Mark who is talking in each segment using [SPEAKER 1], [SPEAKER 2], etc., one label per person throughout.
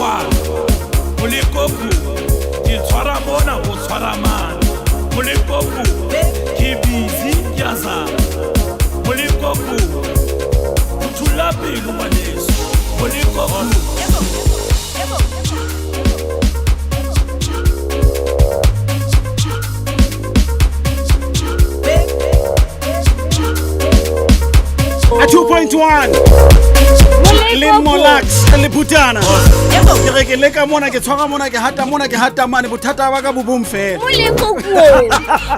[SPEAKER 1] kwana. Molekoko, ke tshwara mona o tshwara mane. Molekoko, ke busy ke a zama. Molekoko, o thula pelo ngwaneso. Molekoko.
[SPEAKER 2] A 2.1 le Molax le Phutana. Ke re ke leka mona, ke tshwara mona, ke hata mona, ke hata mane, bothata ba ka bo bong fela.
[SPEAKER 3] Moleko kuo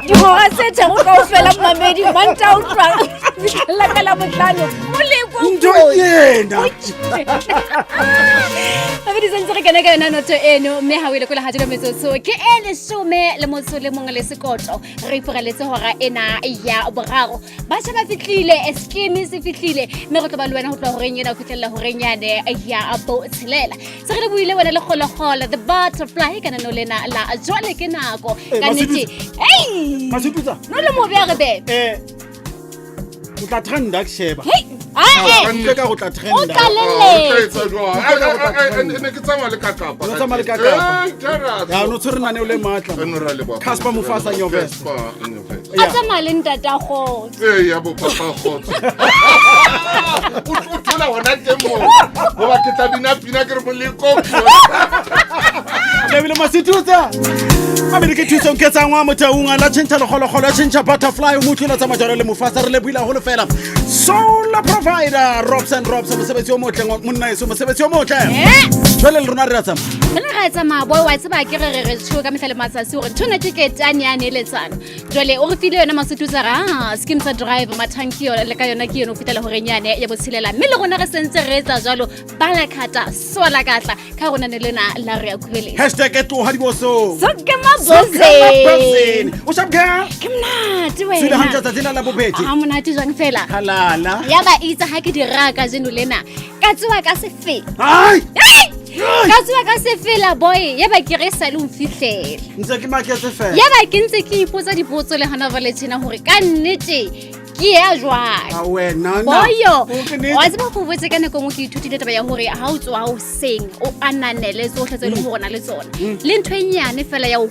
[SPEAKER 3] dihora tse tharo kaofela momamedi manta o tlwa fitlhella ka la botlhano moleko.
[SPEAKER 2] Ntho ena.
[SPEAKER 3] Babedi sentse re kena ka yona noto eno, mme ha o ile kola ga metsotso ke e leshome le motso le mongwe le sekoto re iporeletse hora ena ya boraro. Batjha ba fitlhile, scheme se fitlhile, mme re tlo ba le wena ho tloha horeng ena ho fitlhella horeng yane ya botshelela. Se re le buile wena le kgolokgolo the butterfly ka nano lena la jwale ke nako.
[SPEAKER 2] Eh,
[SPEAKER 3] ka nnete ei
[SPEAKER 2] Masututsa.
[SPEAKER 3] No le mobe a re be.
[SPEAKER 2] O tla trenda ke sheba.
[SPEAKER 3] Hei, ae.
[SPEAKER 2] Ntle ka go tla
[SPEAKER 3] O
[SPEAKER 2] trenda.
[SPEAKER 3] tlaleletse.
[SPEAKER 4] O tla etsa jwang? Ne ke tsamaya le kakapa.
[SPEAKER 2] O tsamaya le kakapa.
[SPEAKER 4] Eh, Gerard.
[SPEAKER 2] Ya no tshwere naneo le matla.
[SPEAKER 4] Re no ra leboha.
[SPEAKER 2] Casper Mufasa Nyovest.
[SPEAKER 4] Casper Nyovest.
[SPEAKER 3] A tsamaya le ntata kgotso.
[SPEAKER 4] Ee, ya bo papa kgotso. O thola hona teng moo. Hoba ke tla bina pina ke re moleko.
[SPEAKER 2] Lebile Masututsa. Mabedi ke thuso nketsang wa motaung la tjhentjha lekgolokgolo ya tjhentjha butterfly o motho la tsamaya jalo le Mufasa re lebohile haholo fela. Soul provider Robson Robson, mosebetsi o motle monna eso, mosebetsi o motle.
[SPEAKER 3] Eh?
[SPEAKER 2] Jwale le rona re a tsamaya.
[SPEAKER 3] Re ra tsamaya boy, wa tseba ke re re re tjho ka mehla le matsatsi hore nthona ke ketane yane e letsana. Jwale o re file yona Masututsa ra scheme sa drive mathanki yona le ka yona ke yone ho fihlela horeng yane ya botshelela, mme le rona re sentse re etsa jwalo balakata swalakatla ka rona ne lena la re ya khubeletsa.
[SPEAKER 2] Hashtag e tloha diboso.
[SPEAKER 3] Soke mabozeni.
[SPEAKER 2] O sharp girl.
[SPEAKER 3] Ke monate
[SPEAKER 2] Tswile hantle
[SPEAKER 3] wena.
[SPEAKER 2] tsatsi la bobedi.
[SPEAKER 3] Ha monate jwang fela.
[SPEAKER 2] Halala.
[SPEAKER 3] Ya ba itse ha ke di raka jeno lena ka tsoha ka sefela.
[SPEAKER 2] Ai!
[SPEAKER 3] Hey! Ka tsoha ka sefela boy, ya ba ke re sa le o fihlela.
[SPEAKER 2] Ntse ke maketse fela.
[SPEAKER 3] Ya ba ke ntse ke ipotsa dipotso le hona jwale tjena hore ka nnete ke ya jwang.
[SPEAKER 2] A wena na.
[SPEAKER 3] Boyo
[SPEAKER 2] O ke nnete.
[SPEAKER 3] wa tseba go botse ka nako e nngwe ke ithutile taba ya hore ha o tsoha hoseng o ananele tsohle tse e leng gore o na le tsona le ntho e nyane fela ya ho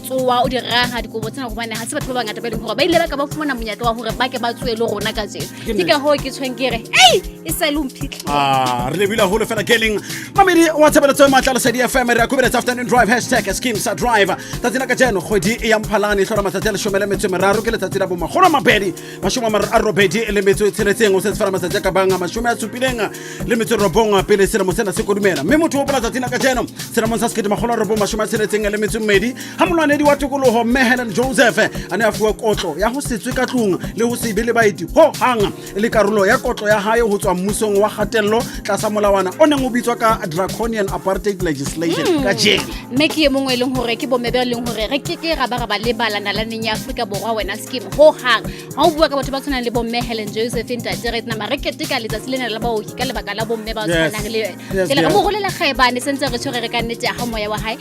[SPEAKER 3] tsoha o di raha dikobo tsena, gobane ha se batho ba bangata ba e leng gore ba ile ba ka ba fumana monyetla wa hore ba ke ba tsohe le rona kajeno.
[SPEAKER 2] Ke
[SPEAKER 3] Ke
[SPEAKER 2] nnete.
[SPEAKER 3] ka hoo ke tshweng ke re ei e sa le o mphitlhile.
[SPEAKER 2] Ah, re lebile haholo fela keleng mamedi wa tshebeletso e matla Lesedi FM, re a kobeletsa afternoon drive hashtag scheme sa drive. Tsatsi la kajeno kgwedi e ya Mphalane e hlola matsatsi a 13 ke letsatsi la bomakgolo a mabedi mashome a robedi le metso e tsheletseng. O setse fela matsatsi a ka bang a 79 pele selemo sena se kodumela, mme motho o hopola tsatsi la kajeno selemong sa 1962 ha molwanedi wa tokoloho mme Helen Joseph a ne a fuwa kotlo ya ho se tswe ka tlung le ho se be le baeti ho hang e le karolo ya kotlo ya hae ho tswa mmusong wa kgatello tlasa molawana o neng o bitswa ka draconian apartheid legislation ka jeno.
[SPEAKER 3] Mme ke e mongwe e leng hore ke bomme ba e leng hore re keke ra ba ra ba lebala nalaneng ya Afrika Borwa wena scheme ho hang. Ha o bua ka batho ba tshwanang le bomme Helen Joseph ntate, re nama re keteka letsatsi lena la baoki ka lebaka la bomme ba tshwanang le yena. Jwale re mo rolela kgaebane sentse re tshwere re ka nnete ya ha moya wa hae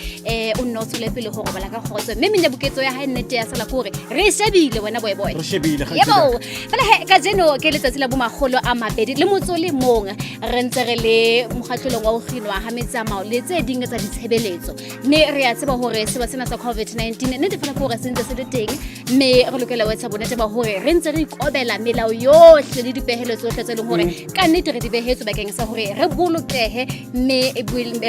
[SPEAKER 3] o nne o tswele pele ho robala ka kgotso, mme menyabuketso ya hae nnete ya sala ke hore re e shebile wena boyboy.
[SPEAKER 2] Re shebile, kgaitsedi.
[SPEAKER 3] Yebo fela he kajeno ke letsatsi la bomakgolo a mabedi le motso le mong re ntse re le mokgatlholong wa ho kginwa ha metsamao le tse ding tsa ditshebeletso, mme re a tseba hore sewa sena sa COVID-19 nnete fela ke hore se ntse se le teng, mme re lokela ho etsa bonnete ba hore re ntse re ikobela melao yohle le dipehelo tsohle tse leng hore ka nnete re di behetswe bakeng sa hore re bolokehe, mme re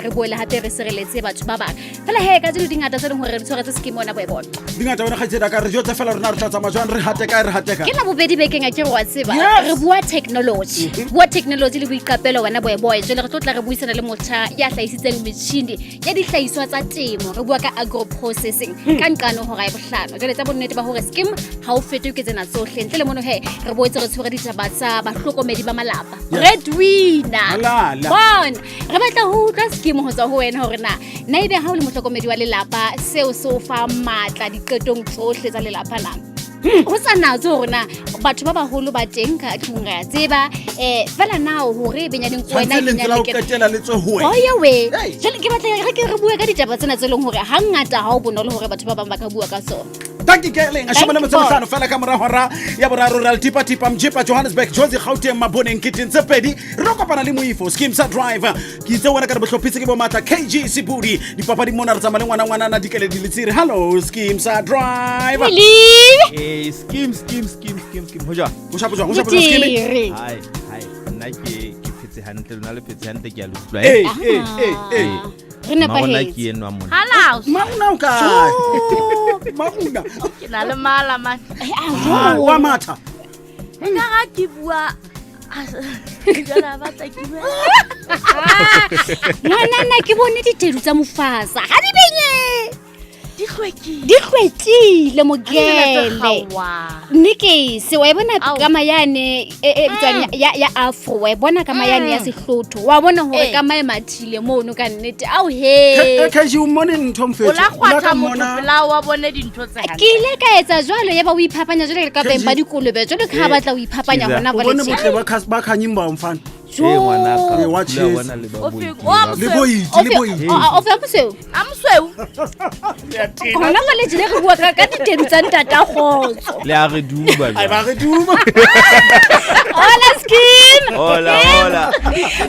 [SPEAKER 3] boele hape re sireletse batho ba bang. Fela he ka jeno dingata tse leng hore re di tshwaretse scheme ona boebona.
[SPEAKER 2] Dingata wena kgaitsedi ka re jwetse fela rona re tla tsamaya jwang, re hate kae, re hate kae.
[SPEAKER 3] Ke la bobedi bekeng a ke re wa tseba.
[SPEAKER 2] Yes.
[SPEAKER 3] Re bua technology, bua technology le boiqapelo wena boyboy. Jwale re tlo tla re buisana le motjha ya hlahisitseng metjhini ya dihlahiswa tsa temo, re bua ka agro processing ka nqano hora ya bohlano. Jwale tsa bonnete ba hore scheme ha o fetwe ke tsena tsohle ntle le mono he re boetse re tshwere ditaba tsa bahlokomedi ba malapa breadwinner.
[SPEAKER 2] Halala.
[SPEAKER 3] Bona re batla ho utlwa scheme ho tswa ho wena hore na na ebe ha o le mohlokomedi wa lelapa seo se o fa matla diqetong tsohle tsa lelapa na, ho sa natse hore na batho ba baholo ba teng ka tlung re a tseba fela na hore e benyaneng ko wena
[SPEAKER 2] Tshwanetse lentswe la ho qetela le tswe ho wena.
[SPEAKER 3] Oya we.
[SPEAKER 2] Hey.
[SPEAKER 3] Jwale ke batla re ke re bue ka ditaba tsena tse leng hore hangata ha o bonolo hore batho ba bang ba ka bua ka tsona.
[SPEAKER 2] Thank you keleng shome le
[SPEAKER 3] Thank
[SPEAKER 2] metso
[SPEAKER 3] you,
[SPEAKER 2] mehlano fela ka mora hora ya boraro re a le tipa-tipa mjepa Johannesburg Jozi Gauteng Maboneng keteng tse pedi re tlo kopana le moifo scheme sa drive ke itse wena ka re bohlophise ke bomatla KG Sebudi dipapading mona re tsamaya le ngwana ngwanana dikeledi letsiri hello scheme sa drive
[SPEAKER 3] Believe.
[SPEAKER 5] Eh, skim skim skim skim skim ho jwang
[SPEAKER 2] o shapo jwang o shapo jwang scheme
[SPEAKER 3] Dire.
[SPEAKER 5] hai hai nna ke phetse hantle lona le phetse hantle ke a le utlwa
[SPEAKER 2] eh
[SPEAKER 5] eh
[SPEAKER 2] eh eh eh
[SPEAKER 3] Re
[SPEAKER 5] Marona ke
[SPEAKER 3] nepahetse.
[SPEAKER 5] enwa mona
[SPEAKER 6] Halaos.
[SPEAKER 2] Mauna o kae Mauna
[SPEAKER 6] Ke na le mala man.
[SPEAKER 3] Eh, ah, jo.
[SPEAKER 2] wa matha
[SPEAKER 6] Nka ga ke bua jwale a batla ke bua.
[SPEAKER 3] Ngwanana ke bone ditedu tsa mofasa ga di benye
[SPEAKER 6] Di hlwekile.
[SPEAKER 3] di hlwekile
[SPEAKER 6] Di
[SPEAKER 3] mogele
[SPEAKER 6] kgaowa.
[SPEAKER 3] mme ke se wa e bona
[SPEAKER 6] Ao.
[SPEAKER 3] kama yane e e bitswang ya afro wa e bona kama yane ya sehlotho wa bona hore
[SPEAKER 6] Ee.
[SPEAKER 3] kama e mathile mono ka nnete ao he
[SPEAKER 2] KG o mmone ntho
[SPEAKER 6] O
[SPEAKER 2] mfetho
[SPEAKER 6] la kgwatha motho
[SPEAKER 2] mmona
[SPEAKER 6] pela wa bone dintho tse
[SPEAKER 3] ke
[SPEAKER 6] hantle.
[SPEAKER 3] ile ka etsa jwalo ya ba o iphapanya jwalo ka beng ba dikolobe jwalo ka ha batla o iphapanya
[SPEAKER 5] Chiza.
[SPEAKER 3] hona
[SPEAKER 2] o
[SPEAKER 3] jwale
[SPEAKER 2] bone
[SPEAKER 3] tje.
[SPEAKER 2] botle ba Khanyimba mfana
[SPEAKER 3] Jo.
[SPEAKER 5] Eh, ngwanaka,
[SPEAKER 2] Eh, wa
[SPEAKER 5] o dula
[SPEAKER 2] chesa.
[SPEAKER 5] bona le ba
[SPEAKER 6] O fe-
[SPEAKER 5] Boiti,
[SPEAKER 6] o a
[SPEAKER 5] ba-
[SPEAKER 2] le
[SPEAKER 6] Mosweu.
[SPEAKER 2] boiti
[SPEAKER 3] O
[SPEAKER 2] le
[SPEAKER 3] fe-
[SPEAKER 2] boiti
[SPEAKER 3] o fe a mosweu
[SPEAKER 6] A mosweu.
[SPEAKER 3] gona jwale tjena re bua ka ditedu tsa ntata kgotso
[SPEAKER 5] le a re duba
[SPEAKER 2] ai ba
[SPEAKER 5] jwang.
[SPEAKER 2] re duma
[SPEAKER 3] hola skim
[SPEAKER 5] Hola, hola.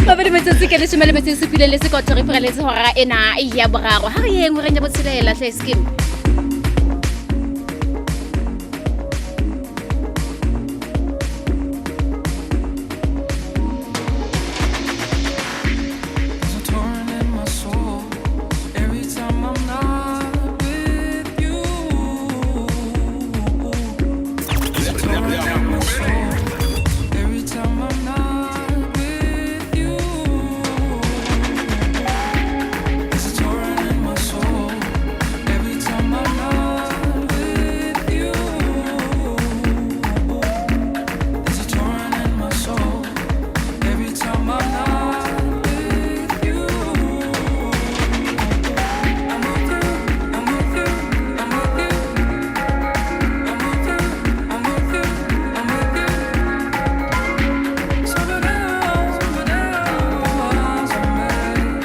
[SPEAKER 3] babedi metsotso ke leshome le metso e supileng le sekotho re phireletse hora ena ya boraro ha re yeng horeng ya botshelela hle skim.
[SPEAKER 7] There's a torrent in my soul every time I'm not with you. There's a torrent in my soul every time I'm not with you. There's a torrent in my soul every time I'm not with you. There's a torrent in my soul every time I'm not with you. I'm with you, I'm with you, I'm with you. I'm with you, I'm with you, I'm with you. Somebody else, somebody else, somebody else,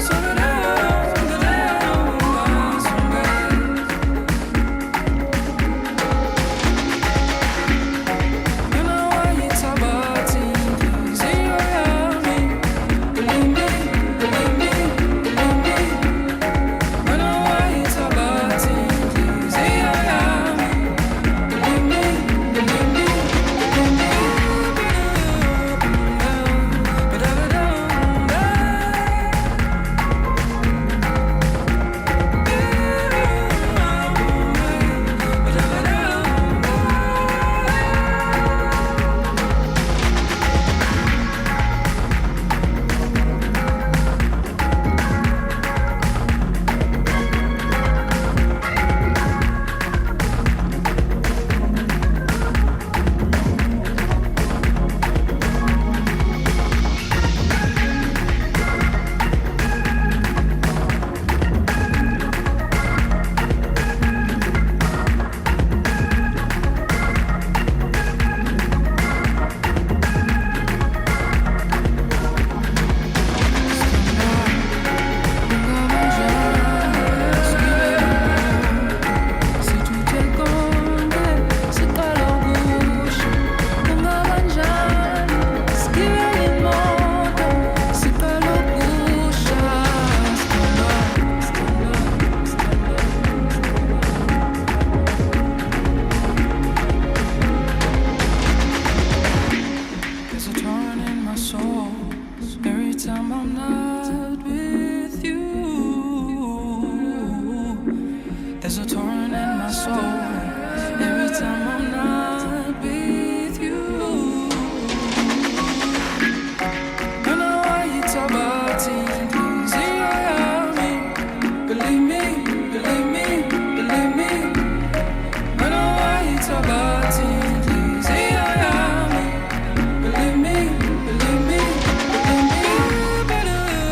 [SPEAKER 7] somebody else, somebody. There's a torrent in my soul every time I'm not with you. There's a torrent in my soul every time I'm not with you. Believe me, believe me, believe me. Believe me, believe me, believe me.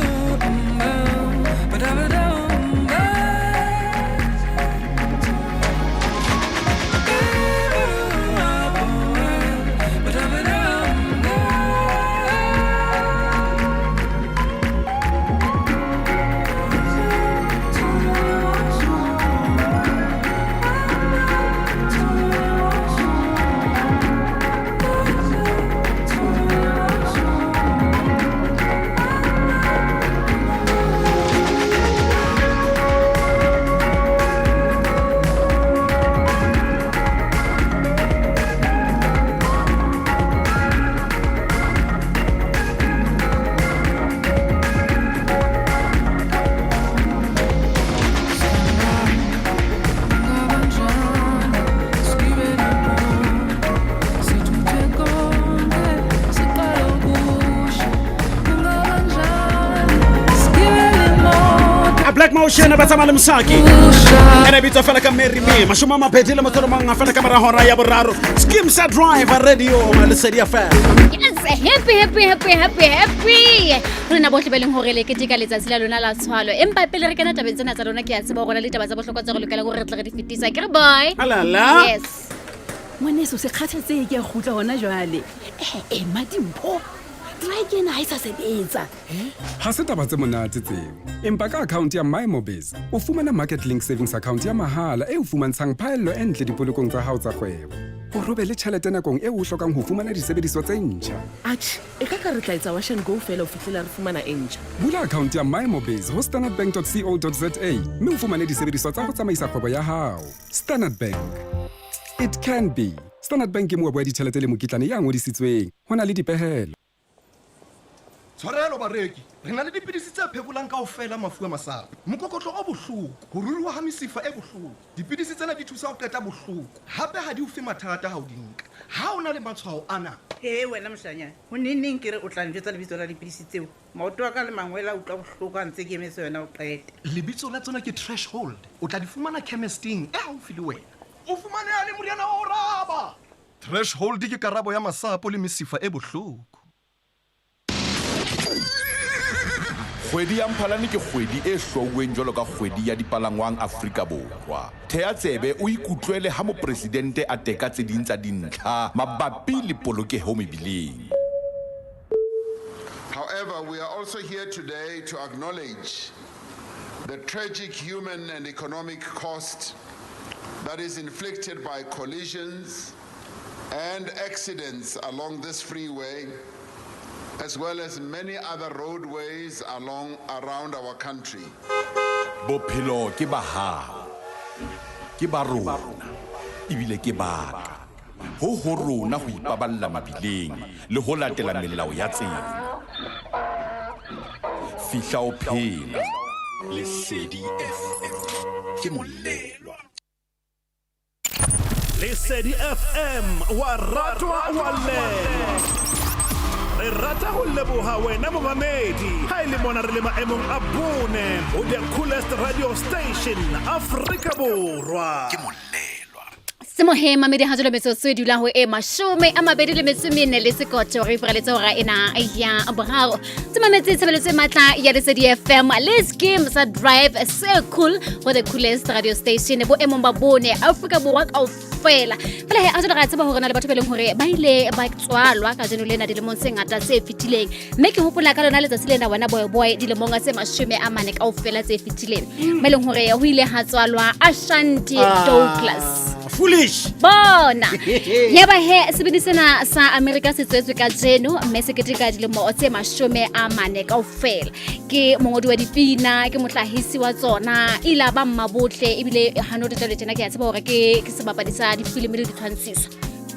[SPEAKER 2] Motion ba tsamaya le Mosaki. Ene bitswa fela ka Mary Me. 20 mang fela ka mora hora ya boraro. Skeem sa Drive Radio Lesedi FM.
[SPEAKER 3] Yes, happy, happy, happy, happy, happy. Rona bohle ba leng hore le keteka letsatsi la lona la tshwalo. Empa pele re kena tabeng tsena tsa lona, ke a tseba hore na le ditaba tsa bohlokwa tse re lokelang hore re tle re di fetisa. Ke re boy.
[SPEAKER 2] Alala.
[SPEAKER 3] Yes.
[SPEAKER 8] Ngwaneso, se kgathatseye, ke a kgutla hona jwale. Ee, Madimpho, trike ena ha e sa sebetsa.
[SPEAKER 9] Ha se taba tse monate tseo, empa ka account ya MyMobiz o fumana market link savings account ya mahala e o fumantshang phaello e ntle dipolokong tsa hao tsa kgwebo, o robele tjhelete nakong eo o hlokang ho fumana disebediswa tse ntjha.
[SPEAKER 8] Atjhe, e ka ka re tla etsa wash and go fela ho fihlela re fumana e ntjha.
[SPEAKER 9] Bula account ya MyMobiz ho standardbank.co.za mme o fumane disebediswa tsa ho tsamaisa kgwebo ya hao. Standard Bank, it can be. Standard Bank ke moabi wa ditjhelete le mokitlane ya ngodisitsweng, ho na le dipehelo.
[SPEAKER 10] Tshwarelo bareki, re na le dipidisi tse phekolang kaofela mafu a masapo, mokokotlo o bohloko, ho ruruha ha mesifa e bohloko. Dipidisi tsena di thusa ho qeta bohloko, hape ha di o fe mathata ha o di nka. Ha o na le matshwao ana,
[SPEAKER 11] Ee wena moshanyana, go nenneng ke re o tla njwetsa lebitso la dipidisi tseo? Maoto a ka le mangwele a utlwa bohloko a ntse ke emetse wena o qete.
[SPEAKER 10] Lebitso la tsona ke Threshold. O tla di fumana chemisteng e haufi le wena. O fumaneha le moriana wa ho raba. Threshold ke karabo ya masapo le mesifa e bohloko.
[SPEAKER 12] Kgwedi ya Mphalane ke kgwedi e hlwauweng jwalo ka kgwedi ya dipalangwang Afrika Borwa. Thea tsebe o ikutlwele ha mopresidente a teka tse ding tsa dintlha mabapi le polokeho mebileng.
[SPEAKER 4] However, we are also here today to acknowledge the tragic human and economic cost that is inflicted by collisions and accidents along this freeway, as well as many other roadways along around our country.
[SPEAKER 12] Bophelo ke ba hao, ke ba rona, ebile ke ba ka. Ho ho rona ho ipaballa mabileng le ho latela melao ya tsela. Fihla o phela. Lesedi FM ke molelwa.
[SPEAKER 1] Lesedi FM wa ratwa wa llelwa. Re rata go leboga wena momamedi ga e le mona re le maemong a bone go the coolest radio station Afrika Borwa. Ke
[SPEAKER 3] Semohe mamedi, ha jalo metsotso e dula ho e 24 le sekoto re iporeletse hora ena ya boraro. Tse mametse tshebeletso e matla ya Lesedi FM le Skeem sa Drive se cool go the coolest radio station boemong ba bone Afrika Borwa kaofela. Fela he, a jalo re a tseba hore na le batho ba leng hore ba ile ba tswalwa kajeno lena dilemong tse ngata tse fetileng, mme ke hopola ka lona letsatsi lena, wena boy, dilemong tse 40 kaofela tse fetileng, mo e leng hore ho ile ha tswalwa Ashanti Douglas.
[SPEAKER 2] Foolish.
[SPEAKER 3] Bona yaba he sebini sena sa America se tswetswe ka jeno, mme se keteka dilemo tse 40 kaofela. Ke mongodi wa dipina, ke mohlahisi wa tsona, ile a ba mmabotle, ebile hano jwale tjena ke a tseba hore ke sebapadi sa difilimi le ditshwantshiso.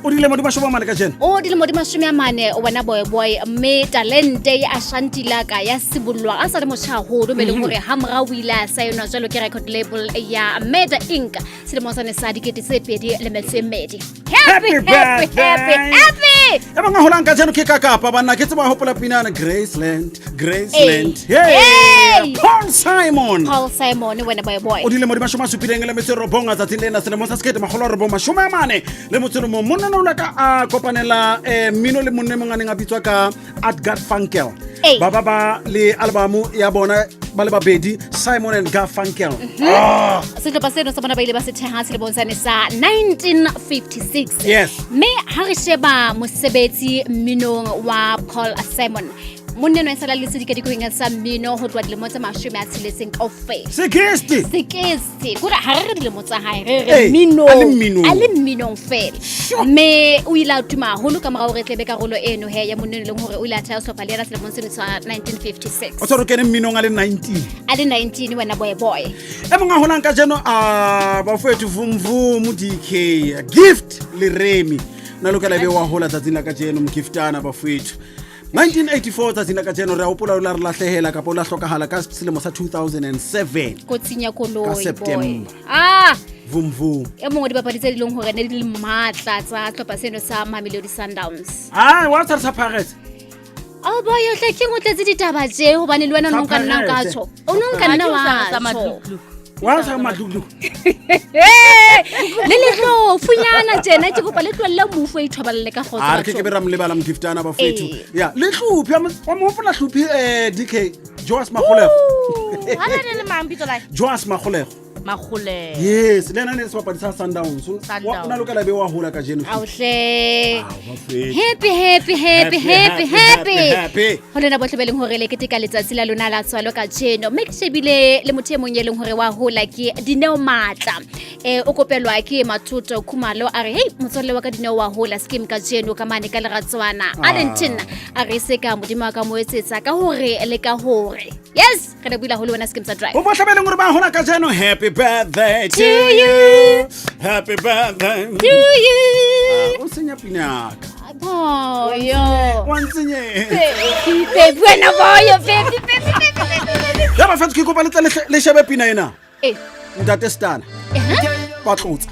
[SPEAKER 2] O dilemo di 40 ka jeno.
[SPEAKER 3] O dilemo di 40 wena boyboy, mme talente ya Ashanti laka ya sibollwa a sa le motjha haholo, me leng hore hamorao o ile a saenwa jwalo ke record label ya Murder Inc selemong sane sa 2002. Happy, happy, happy, happy!
[SPEAKER 2] E bang a holang ka jeno ke ka Kapa banna, ke tseba hopola pinana Graceland, Graceland.
[SPEAKER 3] Hey.
[SPEAKER 2] Hey, Paul Simon.
[SPEAKER 3] Paul Simon, wena boyboy.
[SPEAKER 2] O dilemo di 79 tsatsing lena selemong sa 1941. Monna o la ka a kopanela mmino le monne mongwe a neng a bitswa ka Art Garfunkel.
[SPEAKER 3] Ee.
[SPEAKER 2] Ba le albamu ya bona ba le babedi, Simon and Garfunkel. Ah!
[SPEAKER 3] Sehlopha seno sa bona ba ile ba se theha selemong sane sa 1956. Mme ha re sheba mosebetsi mminong wa Paul Simon, monna eno e sala le sedikadikoeng sa mmino ho tloha dilemo tse 60 kaofela.
[SPEAKER 2] Sekeste.
[SPEAKER 3] Sekeste kore ha re re dilemo tsa hae, re re
[SPEAKER 2] Ee,
[SPEAKER 3] mminong.
[SPEAKER 2] A le mminong.
[SPEAKER 3] A le mminong fela, mme o ile a tuma haholo ka morao hore e tlebe karolo eno he ya monna eno e leng hore o ile a theha sehlopha le yena selemong seno sa 1956.
[SPEAKER 2] O tshware o kene mminong a le 19.
[SPEAKER 3] A le 19, wena boyboy.
[SPEAKER 2] E mongwe a holang ka jeno a bafowetho, Vumvumu DK, Gift le Remy na lokela ebe wa hola tsatsing la ka jeno. Mogiftana bafowetho, 1984 tsatsing la ka jeno, re a hopola o la re latlhehela kapa o la hlokahala ka selemo sa 2007
[SPEAKER 3] Kotsing ya koloi.
[SPEAKER 2] Ka September.
[SPEAKER 3] Boy. Ah.
[SPEAKER 2] Vumvum.
[SPEAKER 3] E mongwe wa dibapadi tse di leng hore ne di le matla tsa tlhopha seno sa Mamelodi Sundowns.
[SPEAKER 2] Ai, wa tshware sa Pirates.
[SPEAKER 3] Oh. Ao boyo hle keng o tletse ditaba tše gobane le wena o ne o ka nna o ka tjho. O ne o ka nna wa tjho.
[SPEAKER 2] Wa sa matlukluku.
[SPEAKER 3] Le letlofunyana tjena ke kopa le tlohelle mofu a ithobalele ka kgotso.
[SPEAKER 2] A re ke ke be ra mo lebala mgiftana bafethu. Ya, le hluphi wa mo hopola hluphi DK Joas Magolego.
[SPEAKER 6] Ha na le mang bitso la
[SPEAKER 2] Joas Magolego.
[SPEAKER 6] Magolego.
[SPEAKER 2] Yes, le ena ne le sebapadi sa Sundowns. O
[SPEAKER 6] Sundowns.
[SPEAKER 2] na lokela be wa hola kajeno.
[SPEAKER 3] Aohle.
[SPEAKER 2] Bafethu.
[SPEAKER 3] Happy happy happy happy happy.
[SPEAKER 2] happy.
[SPEAKER 3] Ho lena botlhe ba e leng hore le keteka letsatsi la lona la tswalo kajeno. Mme ke shebile le motho e mong e leng hore wa hola ke Dineo Matla. O kopelwa ke Mathoto Khumalo a re hei motswalle wa ka Dineo wa hola scheme kajeno ka mane ka leratswana. Arlington a re se ka modimo wa ka mo etsetsa ka hore le ka hore. Yes, re lebohile haholo wena scheme sa drive.
[SPEAKER 2] Ho bohle ba e leng hore ba hola kajeno, happy birthday to
[SPEAKER 3] To
[SPEAKER 2] you.
[SPEAKER 3] you.
[SPEAKER 2] Happy birthday
[SPEAKER 3] To you.
[SPEAKER 2] Ah, o senya pina ya ka.
[SPEAKER 3] Boyo.
[SPEAKER 2] Wa ntsenyetsa.
[SPEAKER 3] Baby, baby, wena boyo, baby, baby, baby, baby, baby.
[SPEAKER 2] Ya bafethu ke kopa le tle le shebe pina ena.
[SPEAKER 3] Eh.
[SPEAKER 2] Ntate Stana. Patlotsa.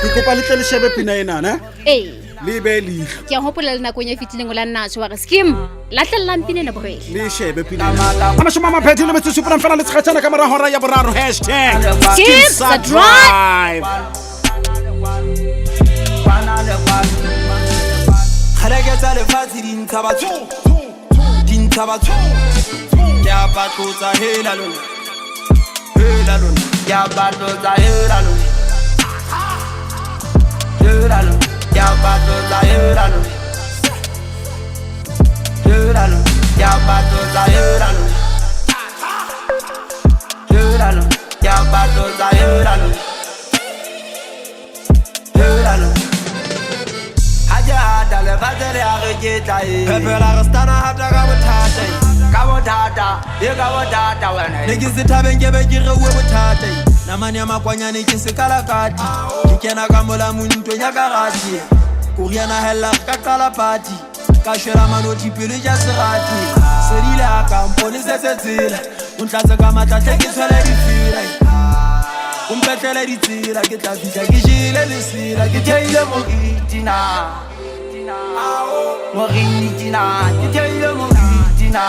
[SPEAKER 2] Ke kopa le tle le shebe pina ena, ne?
[SPEAKER 3] Eh.
[SPEAKER 2] Le be leihlo.
[SPEAKER 3] Ke a hopola le nakong e fetileng o la nna tjho wa re skim lahlellang pina ena borele.
[SPEAKER 2] Le shebe pina ena. A mashome a mabedi le metso e supileng fela le tshegetshana ka mora hora ya boraro hashtag
[SPEAKER 3] Skim sa
[SPEAKER 2] drive.
[SPEAKER 13] Kgeleke tsa lefatshe di ntsha batho, di ntsha batho. Ke a patlotsa hela lona, hela lona. Ke a patlotsa hela lona, hela lona. Ke a patlotsa hela lona, hela lona. Ke a patlotsa hela lona, hela lona. Ke a patlotsa hela lona, hela lona. Ha ke hata lefatshe le a re ke tla e. Phepela re stana hata ka bothata e. Ka bothata, e ka bothata wena. Ne ke se thabeng ke be ke reuwe bothata e. Namane ya makwanyane ke sekalakati. Ke kena ka mola montweng ya karate. Koriana hella re ka qala party. Ka shwela manoti pele ja serati. Sedile a ka mpone se se tsela. O ntlatse ka matla hle ke tshwele difela e. O mpetlele ditsela ke tla fihla ke jele lesela ke theile moriti na. Moriti na, ke theile moriti na.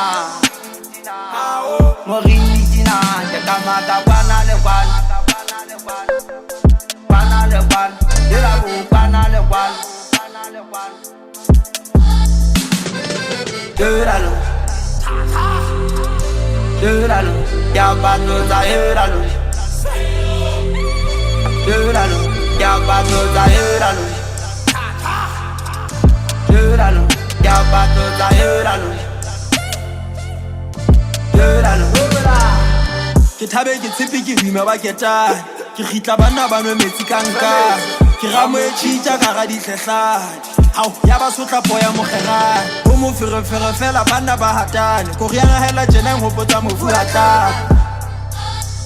[SPEAKER 13] Moriti na, ke ka mata kwana le kwana. Kwana le kwana, ela bo kwana le kwana. Hela lo. Hela lo, ke a patlotsa hela lo. Hela lo, ke a patlotsa hela lo. Hela lo, ke a patlotsa hela lo. Hela lo. Ke thabe ke tshepe ke boima ba ketane. Ke kgitla banna ba nwe metsi ka nkane. Ke ramo e tjhitja ka hara dihlehlane. Hao, ya ba sotla po ya mokgerane. Ho moferefere fela banna ba hatane. Koriana hela tjena e nhopotsa mofu a tla.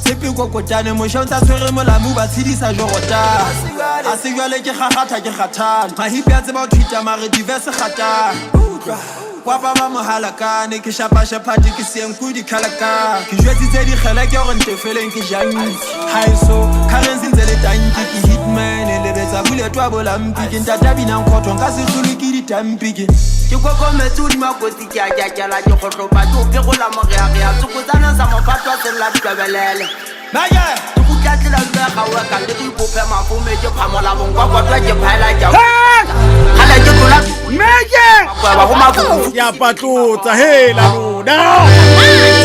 [SPEAKER 13] Tshepe kokotane, mosha o ntsa tshwere molamu ba tshedisa jorotane. A se jwale ke kgakgatha ke kgathale. Mahipi a tseba ho tweeta mare diverse kgatane. Utlwa. Kwa ba ba mohalakane, ke shapashaphati, ke sienku dikhalakane. Ke jwetsitse dikgele ke hore ntefeleng ke janki. Haeso, currency ntse le tanki, ke hitman, lebetsa bullet wa bolampi. Ke ntata binang khotho, nka se hlolwe ke ditampi ke. Ke kokometse hodima kotsi, ke a jakela, ke kgohlopa, ke o phekola morearea, tsokotsana sa mophatwa sella ditwebelele. Ke kgutla tsela ntlo ya kgaoha ka le ke ipophe mafome, ke phamola bonkwakwatwa, ke phaela ke a Kgale ke tlola
[SPEAKER 2] Meke!
[SPEAKER 13] Kweba ho mafufu.
[SPEAKER 2] Ya patlotsa hela lona.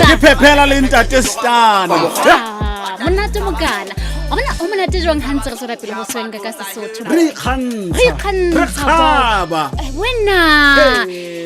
[SPEAKER 2] Ke phephela le ntate Stana.
[SPEAKER 3] Ah, monate mokana. Wa bona o monate jwang ha ntse re tswela pele ho swenka ka Sesotho.
[SPEAKER 2] Re ikgantsha.
[SPEAKER 3] Re ikgantsha,
[SPEAKER 2] Re kgaba.
[SPEAKER 3] Wena.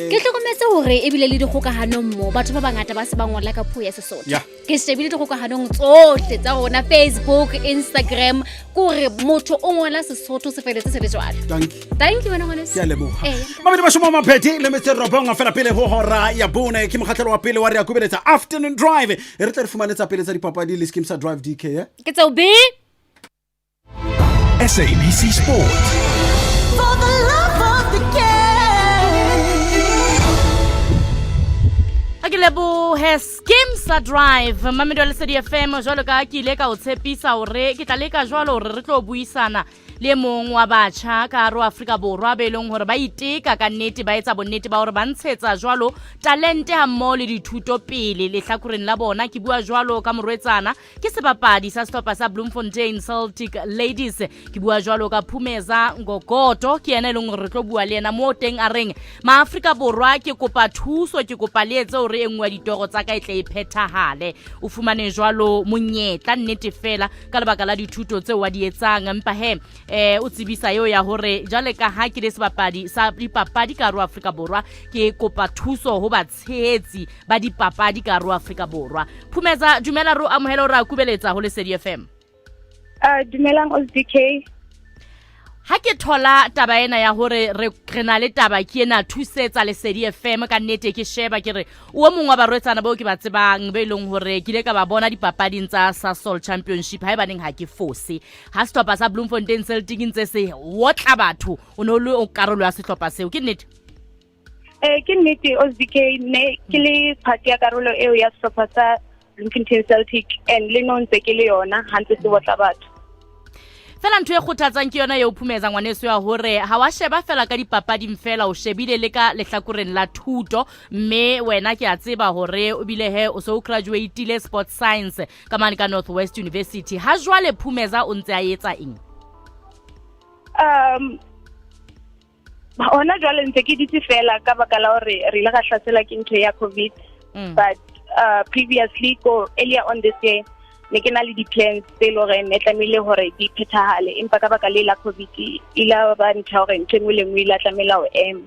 [SPEAKER 3] Ke hlokometse hore ebile le dikgokahanong mo batho ba bangata ba se ba ngola ka puo ya Sesotho.
[SPEAKER 2] Ya.
[SPEAKER 3] Ke shebile dikgokahanong tsohle tsa rona, Facebook, Instagram, ke hore motho o ngola Sesotho se feletse se le jwalo.
[SPEAKER 2] Thank you.
[SPEAKER 3] Thank you wena ngwaneso.
[SPEAKER 2] Ke a leboha.
[SPEAKER 3] Eh.
[SPEAKER 2] Mabedi mashome a mabedi le metso e robong fela pele ho hora ya bone ke mokgahlelo wa pele wa re ya kubeletsa afternoon drive. Re tle re fumane tsa pele tsa dipapadi le scheme sa drive DK, eh?
[SPEAKER 3] Ke tseo B.
[SPEAKER 1] SABC Sport.
[SPEAKER 7] For the love of the game.
[SPEAKER 6] Ha ke lebohe Skeem sa Drive Mamelodi Lesedi FM jwalo ka ke ile ka o tshepisa hore ke tla leka jwalo hore re tlo buisana
[SPEAKER 14] le e mong wa batjha ka hare ho Afrika Borwa be leng hore ba iteka ka nnete, ba etsa bonnete ba hore ba ntshetsa jwalo talente ha mmoho le dithuto pele lehlakoreng la bona. Ke bua jwalo ka morwetsana, ke sebapadi sa sehlopha sa Bloemfontein Celtic Ladies. Ke bua jwalo ka Phumeza Ngogoto, ke yena e leng hore re tlo bua le yena moo teng a reng Maafrika Borwa ke kopa thuso, ke kopa le etse hore e nngwe ya ditoro tsa ka e tle e phethahale. O fumane jwalo monyetla nnete fela ka lebaka la dithuto tseo wa di etsang, empa he o tsebisa eo ya hore jwale ka ha ke le sebapadi sa dipapadi ka hare ho Afrika Borwa, ke kopa thuso ho batshehetsi ba dipapadi ka hare ho Afrika Borwa. Phumeza, dumela, re o amohele hore a kubeletsa ho Lesedi FM.
[SPEAKER 15] Dumelang OSDK.
[SPEAKER 14] Ha ke thola taba ena ya hore re na le taba ke ena thusetsa Lesedi FM, ka nnete ke sheba ke re o mongwe wa barwetsana bao ke ba tsebang be e leng hore ke ile ka ba bona dipapading tsa Sasol Championship, ha e baneng ha ke fose ha sehlopha sa Bloemfontein Celtic ntse se otla batho, o ne o le karolo ya sehlopha seo, ke nnete?
[SPEAKER 15] Ke nnete OSDK, ne ke le part ya karolo eo ya sehlopha sa Bloemfontein Celtic, and le no ntse ke le yona ha ntse se botla batho.
[SPEAKER 14] Fela ntho e kgothatsang ke yona eo Phumeza ngwaneso ya hore ha wa sheba fela ka dipapading fela, o shebile le ka lehlakoreng la thuto, mme wena ke a tseba hore o bile he o se o graduatile sports science ka mane ka North West University. Ha jwale Phumeza o ntse a etsa eng?
[SPEAKER 15] Hona jwale ntse ke ditse fela ka baka la hore re ile ra hlasela ke ntho ya COVID. But previously ko earlier on this year ne ke na le di-plans tse e le horeng ne tlamehile hore di phethahale, empa ka baka le la COVID e la ba ntho ya hore ntho e nngwe le nngwe ile tlamehile ho ema.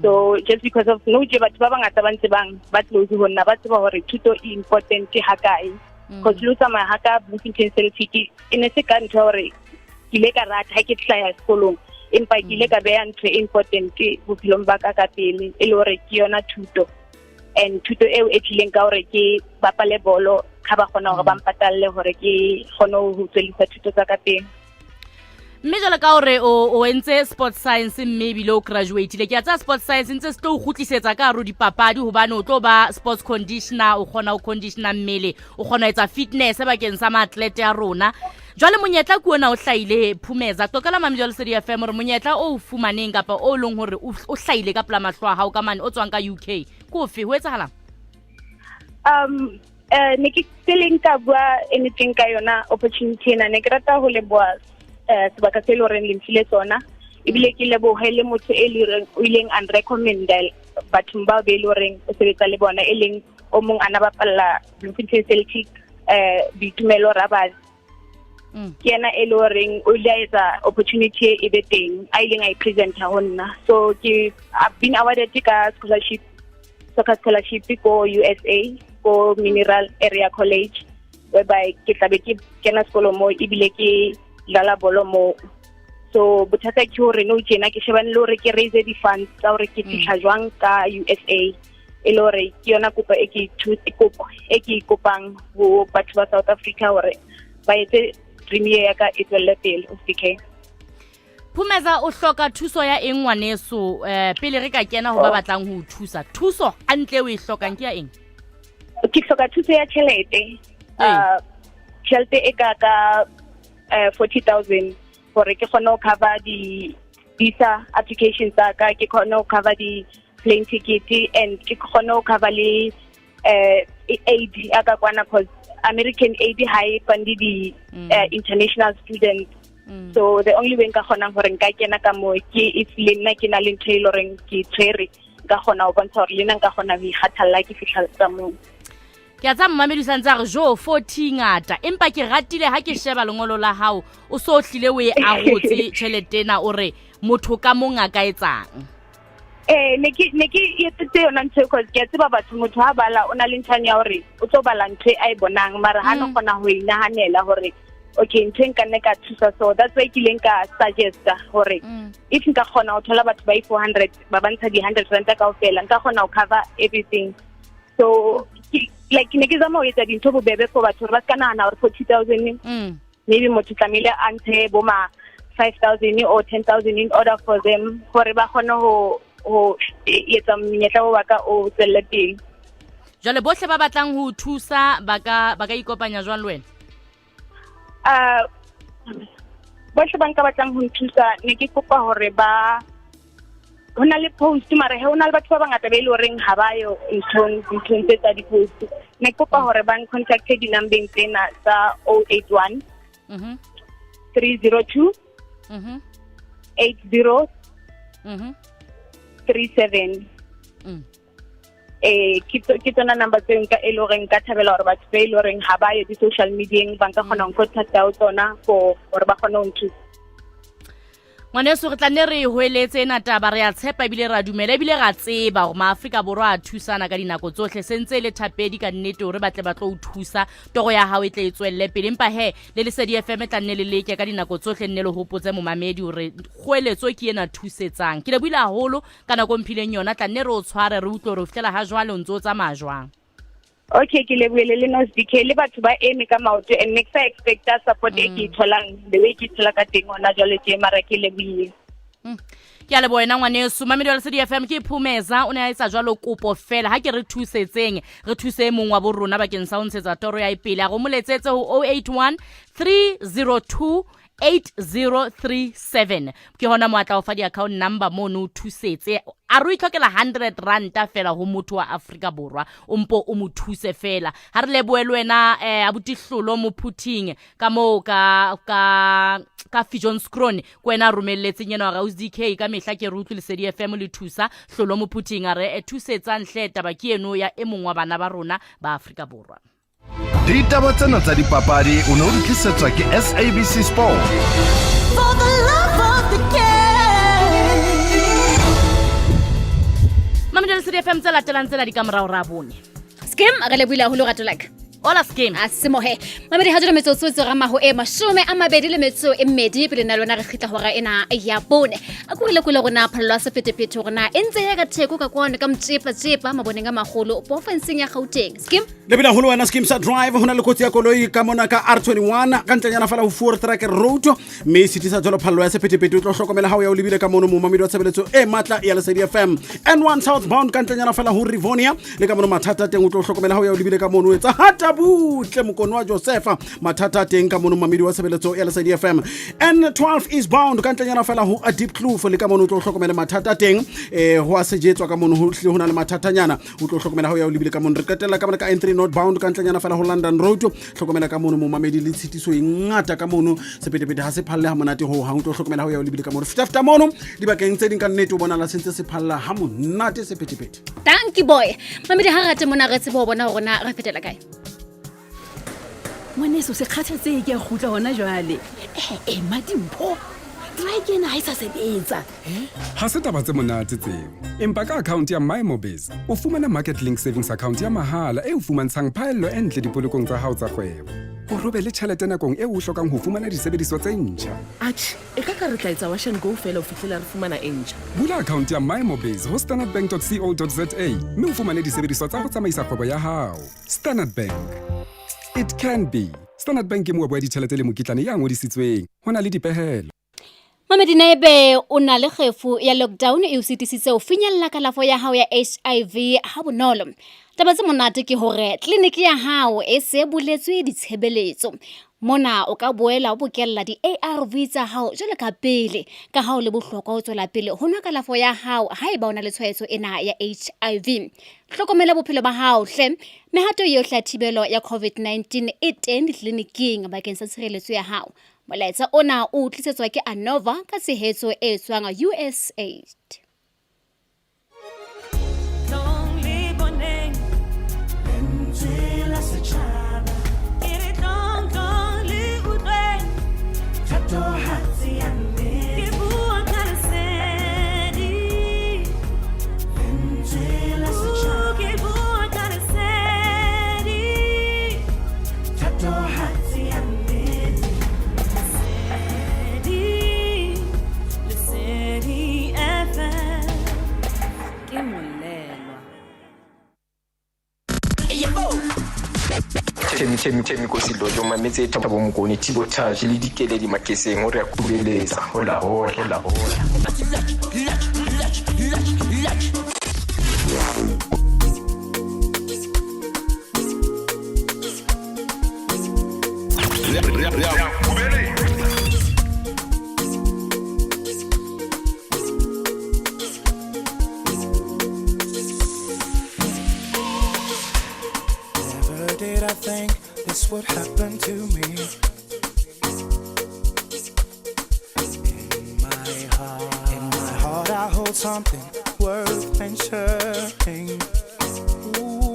[SPEAKER 15] So just because of no tje batho ba bangata ba ntse bang ba close ho nna, ba tseba hore thuto e important ha kae, because le ho tsamaya ha ka Bloemfontein Celtic e ne se ka ntho ya hore ke ile ka rata ha ke hlaya sekolong, empa ke ile ka beha ntho e important bophelong ba ka ka pele, e le hore ke yona thuto, and thuto eo e tlileng ka hore ke bapale bolo, ha ba kgona hore ba mpatalle hore ke kgone ho tswellisa thuto tsa ka pele.
[SPEAKER 14] Mme jwale ka hore o entse sports science mme ebile o graduatile, ke a tsaya sports science ntse se tlo o kgutlisetsa ka hare ho dipapadi, hobane o tlo ba sports conditioner, o kgona ho conditioner mmele, o kgona ho etsa fitness bakeng sa maatlete a rona. Jwale monyetla ke ona o hlahile, Phumeza, qoqela mame jwale Lesedi FM hore monyetla o o fumaneng kapa o leng hore o hlahile ka pela mahlo a hao ka mane o tswang ka UK ke ofe, ho etsahalang?
[SPEAKER 15] Ne ke pele nka bua anything ka yona opportunity ena, ne ke rata ho leboha sebaka se le horeng le mfile tsona, ebile ke lebohe le motho e le horeng o ileng a nrecommenda bathong bao be e le horeng o sebetsa le bona, e leng o mong a na bapalla Bloemfontein Celtic, Boitumelo Rabas. Ke yena e le horeng o ile a etsa opportunity e be teng, a ileng a e presenta ho nna. So ke I've been awarded ka scholarship, soccer scholarship ko USA, ko Mineral Area College, whereby ke tlabe ke kena sekolo mo ebile ke dlala bolo mo. So bothata ke hore no tjena ke shebane le hore ke raise di-funds tsa hore ke fitlha jwang ka USA, e le hore ke yona kopo e ke kopo e ke e kopang ho batho ba South Africa hore ba etse dream ye ya ka e tswelle pele. OSDK.
[SPEAKER 14] Phumeza, o hloka thuso ya eng ngwaneso? Pele re ka kena ho ba batlang ho o thusa, thuso hantle o e hlokang ke ya eng?
[SPEAKER 15] Ke hloka thuso ya tjhelete, tjhelete e ka 40,000 hore ke kgone ho cover di visa application tsa ka, ke kgone ho cover di plane ticket, and ke kgone ho cover le aid ya ka kwana, cause American aid ha e funde di international students. So the only way nka kgonang hore nka kena ka moo ke if le nna ke na le ntho e le horeng ke tshwere, nka kgona ho bontsha hore le nna nka kgona ho ikgathalla ke fihla ka moo.
[SPEAKER 14] Ke a tsa mmamedi sa ntse a re jo 40 ngata, empa ke ratile ha ke sheba lengolo la hao, o so hlile o e arotse tjhelete ena, o re motho ka mong a ka etsang.
[SPEAKER 15] Ne ke etsetse yona ntho, cause ke a tseba batho, motho ha bala o na le nthwane ya hore o tlo bala ntho e a e bonang, mara ha no kgona ho inahanela hore okay, ntho e nka nne ka thusa. So that's why ke ileng ka suggesta hore if nka kgona ho thola batho ba i-400 ba ba ntsha di-100 ranta kaofela, nka kgona ho cover everything. So like ne ke zama ho etsa dintho bobebe for batho hore ba se ka nahana hore 40,000 maybe motho tlamehile a ntshe bo ma 5,000 or 10,000 in order for them hore ba kgone ho etsa monyetla o wa ka o tswelle pele.
[SPEAKER 14] Jwale bohle ba batlang ho thusa ba ka ikopanya jwang le wena?
[SPEAKER 15] Bohle ba nka batlang ho nthusa, ne ke kopa hore ba ho na le post, mara he ho na le batho ba bangata ba e le horeng ha ba yo nthong dinthong tse tsa di-post. Ne ke kopa hore ba ncontacte di-numbeng tsena tsa 081 302 80 37. Ke tsona number tse nka e le horeng nka thabela hore batho ba e le horeng ha ba ye di-social medieng ba nka kgona ho ncontacta ho tsona for hore ba kgone ho nthusa.
[SPEAKER 14] Ngwaneso, re tla nne re e hoeletse ena taba. Re a tshepa ebile ra dumela ebile ra tseba gore Maaforika Borwa a thusana ka dinako tsotlhe. Sentse e le thapedi ka nnete gore ba tle ba tlo o thusa, toro ya gago e tle e tswelele pele. Empa he le Lesedi FM tla nne le leke ka dinako tsotlhe, nne le gopotse momamedi gore kgoeletso ke ena, thusetsang. Ke leboile haholo ka nako mphileng yona. Tla nne re o tshware, re utlwe gore o fitlhela ga jwale o ntse o tsamaya jwang.
[SPEAKER 15] Okay, ke lebohile le nos DK le batho ba eme ka maoto, and ne ke sa expecta support e ke e tholang the way ke e thola ka teng hona jwale tje, mara ke lebohile.
[SPEAKER 14] Ke a leboha wena ngwaneso. Mamedi wa Lesedi FM, ke Phumeza, o ne a etsa jwalo kopo fela. Ha ke re thusetseng, re thuse e mong wa bo rona bakeng sa ho ntshetsa toro ya e pele. A re mo letsetse ho 081 302 8037. Ke hona mo a tla o fa di-account number mono, o thusetse. A re o itlhokela 100 ranta fela ho motho wa Afrika Borwa, o mpo o mo thuse fela. Ha re lebohe le wena abuti Hlolo Mophuthing ka moo ka Fijon Scron, ke wena a romelletseng ena hore Ausi DK, ka mehla ke re utlwe Lesedi FM le thusa. Hlolo Mophuthing a re thusetsang hle, taba ke eno ya e mong wa bana ba rona ba Afrika Borwa.
[SPEAKER 16] Ditaba tsena tsa dipapadi o ne o di tlisetswa ke SABC Sport.
[SPEAKER 7] For the love of the game.
[SPEAKER 14] Mamedi Lesedi FM, tse latelang tsena di ka morao ra bone.
[SPEAKER 3] Skim, re lebohile haholo, rato laka.
[SPEAKER 14] Hola Skim.
[SPEAKER 3] A semohe. Mamedi, ha jwale metsotso e tsoramaho e 28 pele na lona re kgitla hora ena ya bone. A ko re lekole rona phallo ya sephethephethe hore na e ntse ya ka theko ka kwano ka mtsepa-tsepa maboneng a magolo porofenseng ya Gauteng. Skim.
[SPEAKER 2] Lebile haholo wena Skim sa Drive. Ho na le kotsi ya koloi ka mona ka R21 ka ntlenyana fela ho Voortrekker Road, mme e sitisa jalo phallo ya sephethephethe. O tlo hlokomela ha o ya o lebile ka mono, momamedi wa tshebeletso e matla ya Lesedi FM. N1 southbound ka ntlenyana fela ho Rivonia le ka mono mathata a teng. O tlo hlokomela ha o ya o lebile ka mono, o etsa hata butle mokono wa Josefa, mathata a teng ka mono, momamedi wa tshebeletso ya Lesedi FM. N12 eastbound ka ntlenyana fela ho Diepkloof le ka mono o tlo hlokomela mathata a teng. Ho a sejetswa ka mono, ho hlile ho na le mathatanyana. O tlo hlokomela ha o ya o lebile ka mono. Re qetella ka mona ka N3 northbound ka ntlenyana fela ho London Road. Hlokomela ka mono, momamedi, le tshitiso e ngata ka mono, sephethephethe ha se phalle ha monate ho hang. O tlo hlokomela ha o ya o lebile ka mono. Fetafeta mono dibakeng tse ding, ka nnete o bonala se ntse se phalla ha monate sephethephethe.
[SPEAKER 3] Thank you boy. Mamedi, ha rate mona re tsebe ho bona hore na re fetela kae.
[SPEAKER 8] Ngwaneso, se kgathatseye, ke a kgutla hona jwale. Ee, madimpho, trike ena ha e sa sebetsa.
[SPEAKER 9] Ha se taba tse monate tseo, empa ka account ya MyMobiz o fumana market link savings account ya mahala e o fumantshang phaello e ntle dipolokong tsa hao tsa kgwebo, o robe le tjhelete nakong eo o hlokang ho fumana disebediswa tse ntjha.
[SPEAKER 17] Atjhe, e ka ka re tla etsa wash and go fela ho fihlela re fumana e ntjha.
[SPEAKER 9] Bula account ya MyMobiz ho standardbank.co.za mme o fumane disebediswa tsa ho tsamaisa kgwebo ya hao. Standard Bank, it can be. Standard Bank ke moabi wa ditjhelete le mokitlane ya ngodisitsweng. Ho na le dipehelo.
[SPEAKER 3] Mamedi, naebe o na le kgefu ya lockdown e o sitisitse ho finyella kalafo ya hao ya HIV ha bonolo? Taba tse monate ke hore tleliniki ya hao e se buletswe ditshebeletso. Mona o ka boela o bokella di-ARV tsa hao jwalo ka pele, ka ha o le bohlokwa ho tswela pele ho nwa kalafo ya hao haeba o na le tshwaetso ena ya HIV. Hlokomela bophelo ba hao hle. Mehato yohle ya thibelo ya COVID-19 e teng ditleliniking bakeng sa tshireletso ya hao. Molaetsa ona o tlisetswa ke Anova ka tshehetso e tswang USAID.
[SPEAKER 7] Tlong le boneng lentswe la setjhaba. E re tlong, tlong le utlweng thatohatsi ya nnete. Ke bua ka lesedi. Lentswe la setjhaba. Ke bua ka lesedi. Thatohatsi ya nnete. Lesedi, Lesedi FM.
[SPEAKER 17] Ke molelwa.
[SPEAKER 18] Themi Themi Themi Kosi Lojo mametse Thabo Mokone Thibo Taj le Dikeledi Makeseng o re a kubeletsa hola hola hola hola.
[SPEAKER 19] I think this would happen to me? In my heart, I hold something worth mentioning. Ooh,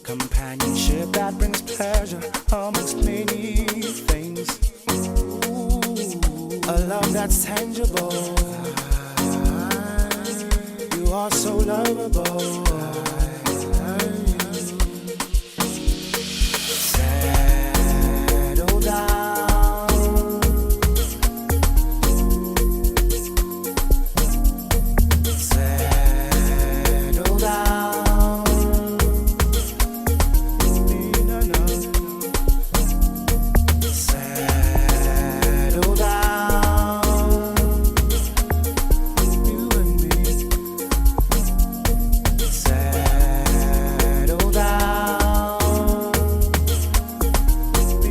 [SPEAKER 19] companionship that brings pleasure amongst many things. Ooh, a love that's tangible. You are so lovable. Settle down. Settle down. Settle down. You and me. Settle down. We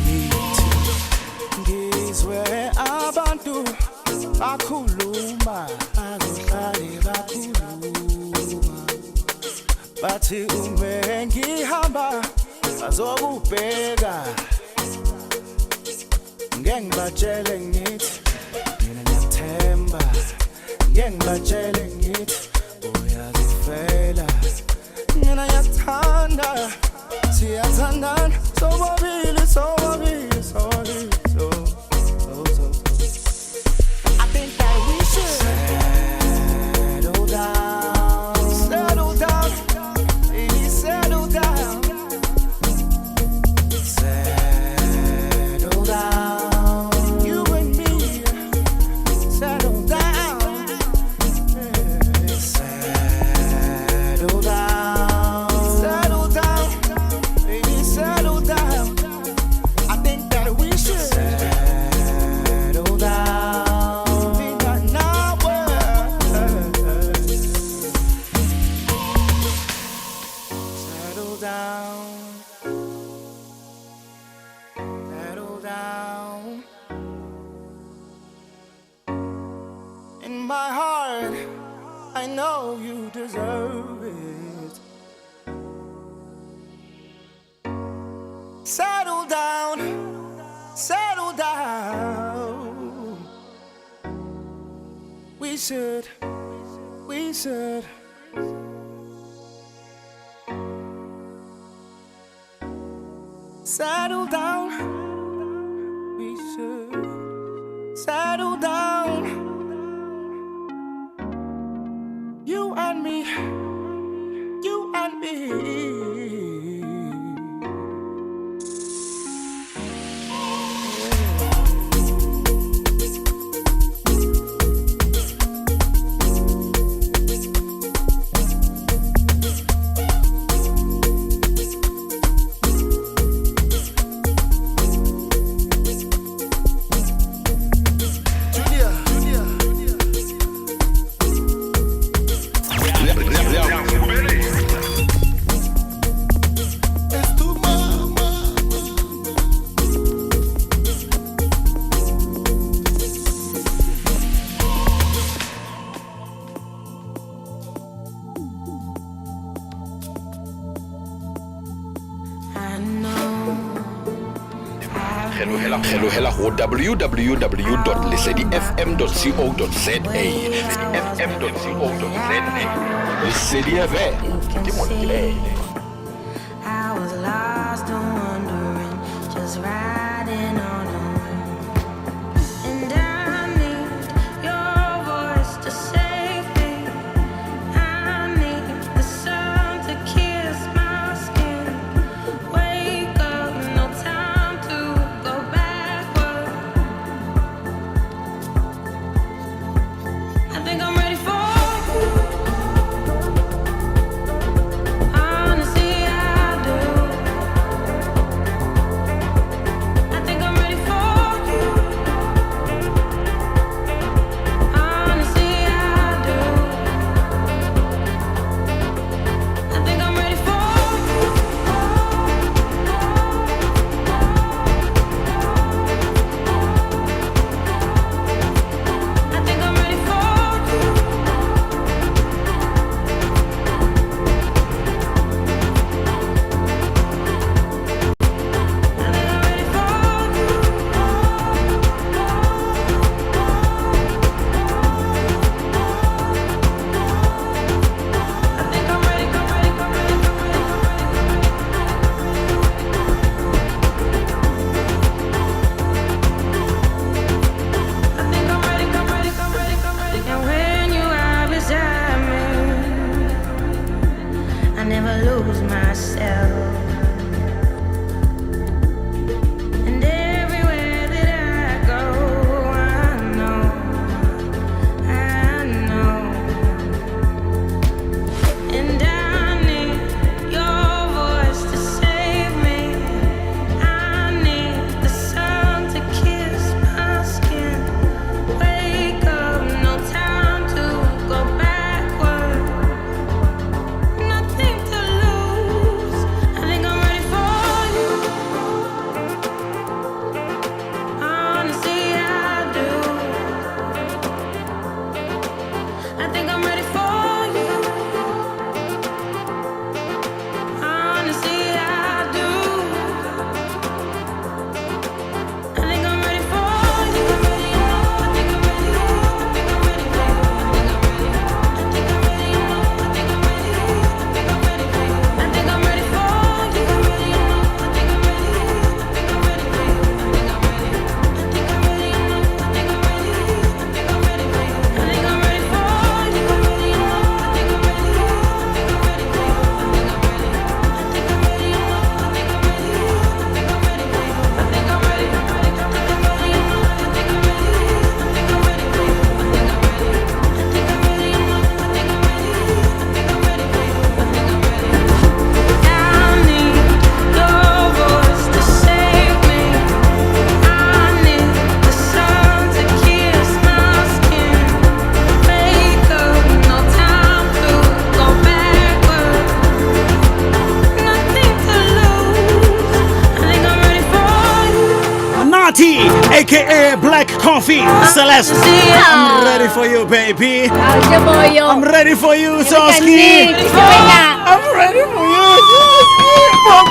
[SPEAKER 19] need to ngizwe abantu bakhuluma bazohlale bakhuluma bathi ume ngihamba bazokubheka ngeke ngibatshele ngithi mina ngiyakuthemba ngeke ngibatshele ngithi uyazifela mina ngiyakuthanda siyathandana sobabili sobabili sobabili so so so I think that we should settle down, settle down, baby, settle down, settle down. You and me, settle down, settle down, settle down, baby, settle down. I think that we should settle down. Settle down. Settle down. In my heart, I know you deserve it. Settle down, settle down. We should, we should. Settle down. We should settle down. You and me, you and me.
[SPEAKER 12] Kgelohela ho www.lesedifm.co.za fm.co.za. Lesedi FM ke motlele.
[SPEAKER 7] I was lost and wondering, just riding on a whim. And I need your voice to save me. I need the sun to kiss my skin. Wake up, no time to go backward. I think I'm ready for you. Honestly, I do. I think I'm
[SPEAKER 2] Black Coffee, Celeste. I'm ready for you, baby. I'm ready for you, Soski. I'm ready for you, Soski.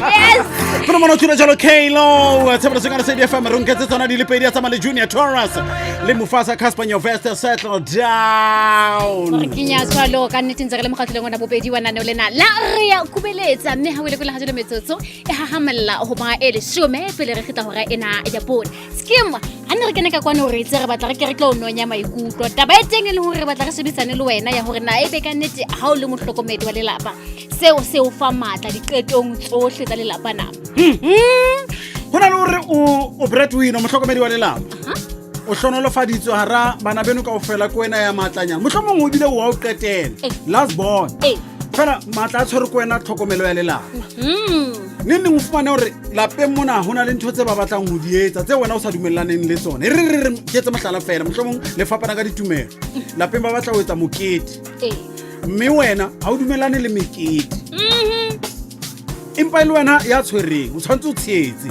[SPEAKER 3] Yes.
[SPEAKER 2] Fela mona o thula jalo Kalo tshebeletso ka Lesedi FM re nketse tsona di le pedi ya tsamaya le Junior Taurus le Mufasa Casper Nyovest settle down.
[SPEAKER 3] Re kenya tshwalo ka nnete ntse re le mokgatlholong ona bobedi wa naneo lena la re ya kubeletsa mme ha o ile kwela ga jalo metsotso e hahamella go ba e leshome pele re kgitla hora ena ya bone. Skim ha ne re kene ka kwane hore itse re batla re ke re tlo nonya maikutlo. Taba e teng e leng hore re batla re shebisane le wena ya hore na ebe ka nnete ha o le mohlokomedi wa lelapa seo se o fa matla diqetong tsohle tsa lelapa na.
[SPEAKER 2] Go na le gore o breadwinner, mohlokomedi wa lelapa, o hlonolofaditswe hara bana beno kaofela ke wena ya matlanyana, mohlomong o bile o wa o qetela last born, fela matla a tshwere ke wena tlhokomelo ya lelapa. Neng neng o fumane hore lapeng mona ho na le ntho tse ba batlang ho di etsa tse wena o sa dumellaneng le tsona. E re re re ke etse mohlala fela, mohlomong le fapana ka ditumelo, lapeng ba batla ho etsa mokete, mme wena ha o dumellane le mekete, empa e le wena ya tshwereng, o tshwanetse o tshehetse,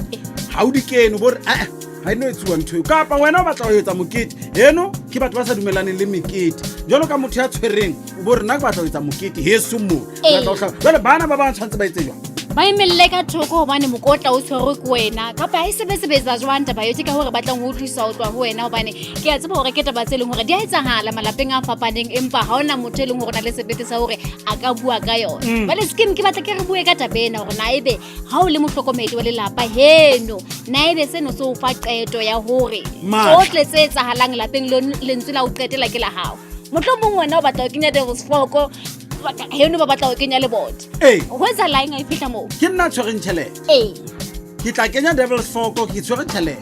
[SPEAKER 2] ha o di kene, o bo re ee ha e no etsuwa ntho eo. Kapa wena o batla ho etsa mokete, eno ke batho ba sa dumellaneng le mekete. Jwalo ka motho ya tshwereng, o bo re nna ke batla ho etsa mokete heso mo. Jwale bana ba bang tshwanetse ba etse jwang?
[SPEAKER 3] Ba emelle ka thoko hobane mokotla o tshwerwe ke wena, kapa ha e sebesebetsa jwang taba eo? Ke ka hore batlang ho utlwisisa ho tloha ho wena, hobane ke a tseba hore ke taba tse leng hore di a etsahala malapeng a fapaneng, empa ha hona motho e leng hore o na le sebete sa hore a ka bua ka yona. Jwale skim ke batla ke re bue ka taba ena hore na ebe ha o le mohlokomedi wa lelapa heno, na ebe seno se o fa qeto ya hore tsohle tse etsahalang lapeng lentswe la ho qetela ke la hao. Mohlomong wena o batla ho kenya devil's fork, heno ba batla ho kenya lebota. Ho etsahala eng ha e fihla moo?
[SPEAKER 2] Ke nna tshwereng tjhelete. Ke tla kenya devil's fork, ke tshwere tjhelete.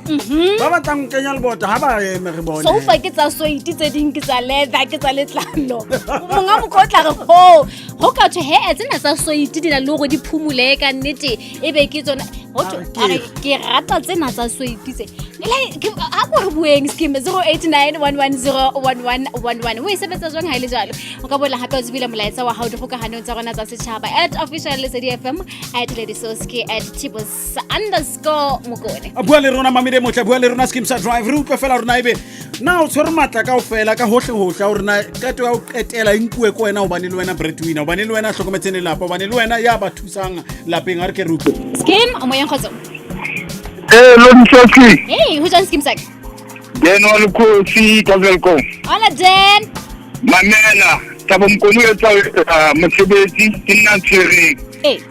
[SPEAKER 2] Ba batlang ho kenya lebota ha ba eme re bone.
[SPEAKER 3] Sofa ke tsa soiti, tse ding ke tsa leather, ke tsa letlalo. Monga mokotla re ho ho ka thwe he tsena tsa soiti di na le hore di phumule ka nnete, ebe ke tsona. Ho thwe,
[SPEAKER 2] A re
[SPEAKER 3] a re ke rata tsena tsa soiti tse. Le ke ha ko re bueng scheme 0891101111. O e sebetsa jwang ha e le jwalo? O ka boela hape o tsebile molaetsa wa hao dikgokahanong tsa rona tsa setjhaba at official Lesedi FM, at Lady Soski, at Tibos underscore Mokone.
[SPEAKER 2] A bua le rona mamedi motle, bua le rona Skeem sa Drive, re utlwe fela rona ebe na o tshwere matla kaofela ka hohle hohle a hore na qeto ya ho qetela e nkuwe ke wena, hobane le wena breadwinner, hobane le wena hlokometseng lelapa, hobane le wena ya ba thusang lapeng. A re ke re utlwe.
[SPEAKER 3] Skeem, o moyeng kgotso.
[SPEAKER 20] Lodi Soski.
[SPEAKER 3] Hey, ho jwang Skeem saka?
[SPEAKER 20] Dan wa Lekgosi ka Welkom.
[SPEAKER 3] Hola Dan.
[SPEAKER 20] Mamela, Thabo Mokone o etsa mosebetsi, ke nna tshwereng.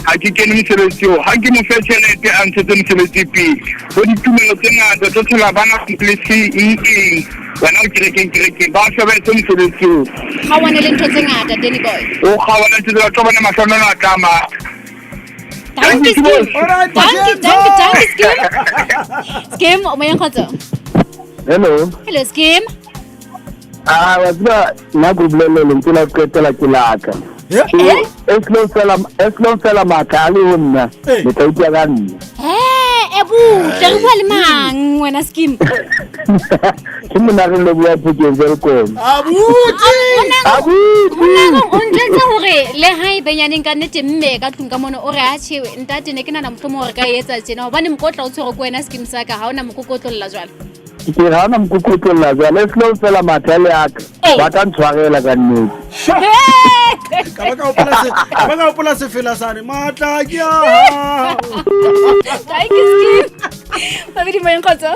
[SPEAKER 20] Ha ke kene mosebetsi oo, ha ke mo fe tjhelete a ntshetse mosebetsi pele. Bo ditumelo tse ngata tlo thola bana le se eng eng. Wena o kerekeng kerekeng, ba sebetse mosebetsi oo.
[SPEAKER 3] Kgaohane le ntho tse ngata, Danny boy.
[SPEAKER 20] O kgaohane ntho tse ngata, tlo bona mahlohonolo a tla matla.
[SPEAKER 3] Thank you, Skeem.
[SPEAKER 2] Alright,
[SPEAKER 3] Thank you, thank you, thank you, Skeem. Skeem, o moyeng kgotso.
[SPEAKER 21] Hello.
[SPEAKER 3] Hello, Skeem.
[SPEAKER 21] Ah, wa tseba nna ko bolelle lentswe la qetela ke laka. As long fela matla a le ho nna, le tla utlwa ka nna.
[SPEAKER 3] E butle, re bua le mang wena Skeem?
[SPEAKER 21] Ke mona re le bua Phokeng Welkom.
[SPEAKER 2] Abuti!
[SPEAKER 21] Abuti!
[SPEAKER 3] Monang o ntjwetsa hore le ha e benyaneng ka nnete mme ka tlung ka mona o re a tjhe ntate ne ke nahana mohlomong hore ka e etsa tjena hobane mokotla o tshwerwe ke wena Skeem sa ka, ha ona mokokotlolla jwalo.
[SPEAKER 21] Ke ha ona mokokotlolla jwalo, as long fela matla le aka, ba tla ntshwarela ka nnete.
[SPEAKER 2] Ka ba ka hopola se, ka ba ka hopola sefela sane, matla ke a hao.
[SPEAKER 3] Thank you, Skeem. Babedi moyeng kgotso.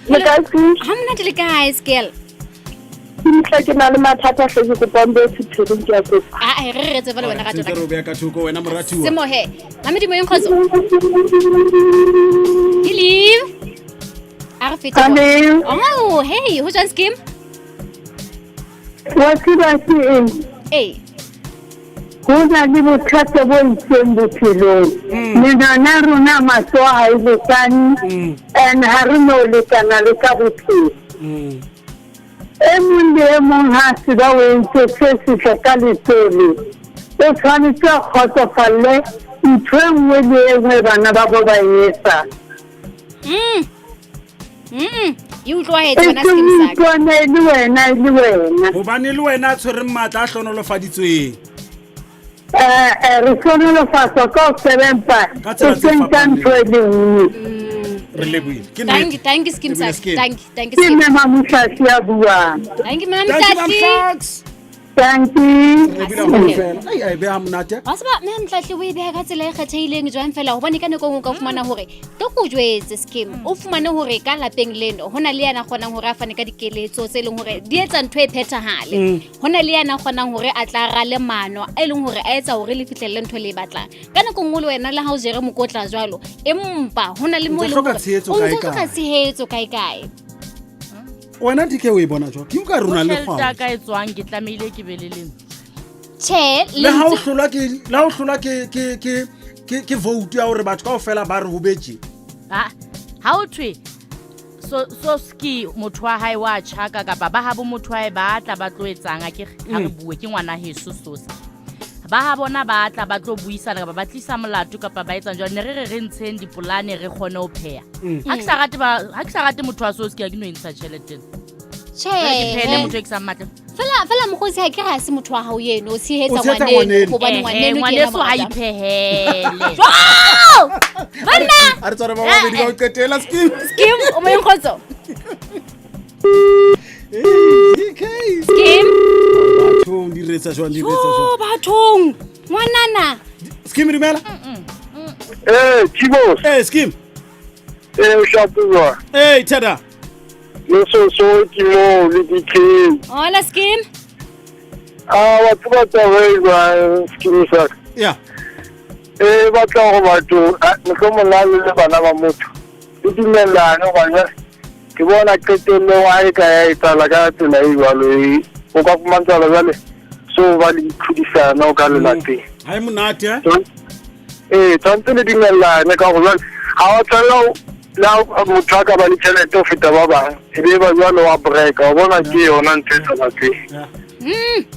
[SPEAKER 15] Le kae, Skeem?
[SPEAKER 3] Ha monate le kae, Skel?
[SPEAKER 15] Ke mihla ke na le mathata hle, ke kopang be sephiring, ke a kopa.
[SPEAKER 3] Ah, eh, re re tsebe le wena rato
[SPEAKER 2] Sentse re o beha ka thoko wena moratuwa.
[SPEAKER 3] Semohe. Mamedi moyeng kgotso. Ke leave. A re fete.
[SPEAKER 15] Hello.
[SPEAKER 3] Oh, hey, ho jwang Skeem?
[SPEAKER 15] Wa tseba ke eng?
[SPEAKER 3] Ee.
[SPEAKER 15] Ho na le bothata bo itseng bophelong. Menwana rona matsoho ha e lekane, and ha re no lekana le ka bophelo. E mong le e mong ha se ba o entse se setle ka letsole, o tshwanetse a kgotsofalle ntho e nngwe le e nngwe bana ba bo ba e etsang.
[SPEAKER 3] E utlwahetse
[SPEAKER 15] E
[SPEAKER 3] wena
[SPEAKER 15] seng
[SPEAKER 3] Skeem sa ka.
[SPEAKER 15] utlwane e le wena, e le wena.
[SPEAKER 2] Hobane le wena a tshwereng matla a hlonolofaditsweng.
[SPEAKER 21] Re hlohonolofatswa ka ho sebempa
[SPEAKER 2] Ka tsela
[SPEAKER 21] e
[SPEAKER 2] tse
[SPEAKER 21] seng ka
[SPEAKER 2] fapaneng.
[SPEAKER 21] ntho e le nngwe.
[SPEAKER 2] Re lebohile. Ke
[SPEAKER 3] Thank
[SPEAKER 2] nnete.
[SPEAKER 3] thank you Skim
[SPEAKER 2] Lebile
[SPEAKER 3] Sash.
[SPEAKER 2] Skim.
[SPEAKER 3] Thank you, thank you
[SPEAKER 21] Ke
[SPEAKER 3] Skim.
[SPEAKER 21] mme Mamohlahli ya buang.
[SPEAKER 3] Thank you Mam
[SPEAKER 2] Thank you, Mam
[SPEAKER 3] Tlahli.
[SPEAKER 2] Sharks.
[SPEAKER 21] Thank you.
[SPEAKER 2] Re lebohile haholo fela. Ai, a e beha monate.
[SPEAKER 3] Wa tseba mme Mtlhahle o e beha ka tsela e kgethehileng jwang fela hobane ka nako e nngwe o ka fumana hore ke go jwetse Skim o fumane hore ka lapeng leno ho na le yana kgonang hore a fane ka dikeletso tse leng hore di etsa ntho e phethahale. Ho na le yana kgonang hore a tla rale maano a e leng hore a etsa hore le fihlelle ntho e le e batlang. Ka nako e nngwe le wena le ha o jere mokotla jwalo empa ho na le mo e
[SPEAKER 2] O ntso
[SPEAKER 3] leng
[SPEAKER 2] hloka
[SPEAKER 3] hore
[SPEAKER 2] tshehetso
[SPEAKER 3] o ntso
[SPEAKER 2] kae-kae.
[SPEAKER 3] hloka tshehetso kae-kae.
[SPEAKER 2] Wena DK o e bona jwang? Ke utlwa rona le
[SPEAKER 14] Tjhelete
[SPEAKER 2] kgwao.
[SPEAKER 14] ya ka e tswang ke tlamehile ke be le lentswe.
[SPEAKER 3] Tjhe,
[SPEAKER 2] Le ha o
[SPEAKER 3] lentswe-
[SPEAKER 2] hlolwa ke le ha o hlolwa ke ke ke ke ke vote ya hore batho kaofela ba re ho be tje.
[SPEAKER 14] Ha ha o thwe so so ski motho wa hae wa tjhaka kapa ba habo motho wa hae ba tla ba tlo etsang a ke ha re bue ke ngwana heso sosa. Ba ha bona ba tla ba tlo buisana kapa ba tlisa molato kapa ba etsang jwalo ne re re re ntsheng dipolane re kgone ho pheha. Ha ke sa rate ba ha ke sa rate motho wa soski ha ke no e ntsha tjhelete ena.
[SPEAKER 3] Tjhe.
[SPEAKER 14] Jwale ke phehele motho e ke sa mmatleng.
[SPEAKER 3] Fela fela mokgotsi ha ke re ha se motho wa hao eno o tshehetsa
[SPEAKER 2] O tshehetsa
[SPEAKER 3] ngwaneno
[SPEAKER 2] ngwaneno.
[SPEAKER 3] hobane
[SPEAKER 14] Eh,
[SPEAKER 3] ngwaneno ke yena
[SPEAKER 14] ngwaneso ha
[SPEAKER 3] moratang.
[SPEAKER 14] iphehele.
[SPEAKER 3] Jwao! Banna!
[SPEAKER 2] A re tshware ba babedi ba o qetela Skim.
[SPEAKER 3] Skim, o moyeng kgotso.
[SPEAKER 2] DK.
[SPEAKER 3] Skim.
[SPEAKER 2] Bathong di retsa jwang di retsa
[SPEAKER 3] Jo,
[SPEAKER 2] jwang.
[SPEAKER 3] bathong. Ngwanana.
[SPEAKER 2] Skim dumela.
[SPEAKER 20] Eh, Tibos.
[SPEAKER 2] Eh, Skim.
[SPEAKER 20] Eh, o shapuwa.
[SPEAKER 2] Eh, Theda.
[SPEAKER 20] Le soso ke mo le DK.
[SPEAKER 3] Hola Skim.
[SPEAKER 20] Ah, wa tseba taba e jwang Skim sa ka?
[SPEAKER 2] Yeah.
[SPEAKER 20] Eh, batla hore batho ah, mohlomong le ha le le bana ba motho le dumellane hobane jwale ke bona qetellong ha e ka ya etsahala ka tsela e jwalo e o ka fumantshala jwale so ba le ditlhodisano ka lelapeng.
[SPEAKER 2] Ha e monate eh?
[SPEAKER 20] Ee, tshwanetse le dumellane ka gore jwale ha wa tshwanela le ha motho a ka ba le tjhelete ho feta ba bang e be ba jwale wa breka o bona ke yona ntho e sa batleng.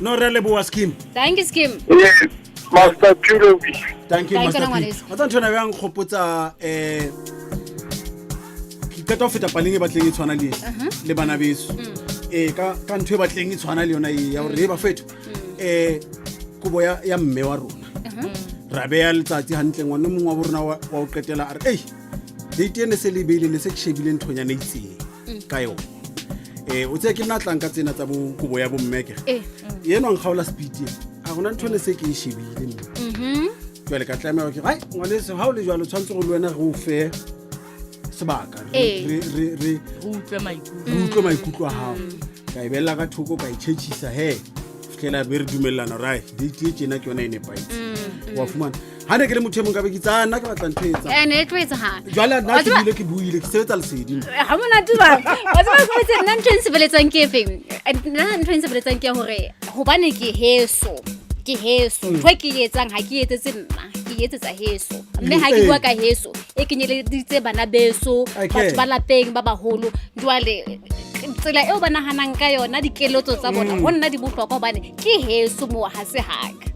[SPEAKER 2] No re a leboha Skim.
[SPEAKER 3] Thank you Skim.
[SPEAKER 20] Ee, Master Tulo.
[SPEAKER 2] Thank you
[SPEAKER 3] Thank you,
[SPEAKER 2] Master P.
[SPEAKER 3] ngwaneso.
[SPEAKER 2] Wa tseba ntho ena bjang nkgopotsa ke qeta ho feta paleng e batleng e tshwana le ena, le bana beso. Ka ka ntho e batleng e tshwana le yona e ya hore e bafetho. Kobo ya ya mme wa rona. Ra beha letsatsi hantle ngwana o mongwe wa bo rona wa wa ho qetela a re ei date ene se le beile ne se ke shebile nthonyana e itseng ka yona. O tsebe ke nna a tlang ka tsena tsa bo kobo ya bo mme ke.
[SPEAKER 3] Eh.
[SPEAKER 2] Eno a nkgaola speed e. A gona ntho ne se ke e shebile mme. Jwale ka tlameha ke ai ngwaneso ha o le jwalo tshwanetse gore le wena re o fe sebaka re
[SPEAKER 3] Ee.
[SPEAKER 2] re re re
[SPEAKER 14] Re utlwe maikutlo.
[SPEAKER 2] re utlwe maikutlo a hao ka e beella ka thoko ka e tšhetšhisa he fitlhela be re dumellana gore ai date e tjena ke yona e nepahetseng wa fumana ha ne ke le motho e mong ka be ke itse, "Ah, nna ke batla ntho e etsang
[SPEAKER 3] Eh, ne e tlo etsahala.
[SPEAKER 2] jwale nna
[SPEAKER 3] Wa
[SPEAKER 2] ke
[SPEAKER 3] tseba-
[SPEAKER 2] buile ke buile ke sebetsa lesedi nna.
[SPEAKER 3] Ha monate jwang? Wa tseba ke botse, nna ntho e nsebeletsang ke efeng? Nna ntho e nsebeletsang ke ya hore hobane ke heso ke heso ntho e ke e etsang ha ke e etsetse nna ke e etsetsa heso mme ha ke bua ka heso e kenyeleditse bana beso
[SPEAKER 2] Okay.
[SPEAKER 3] batho ba lapeng ba baholo jwale tsela eo ba nahanang ka yona dikeletso tsa bona ho nna di bohlokwa hobane ke heso moo ha se haka.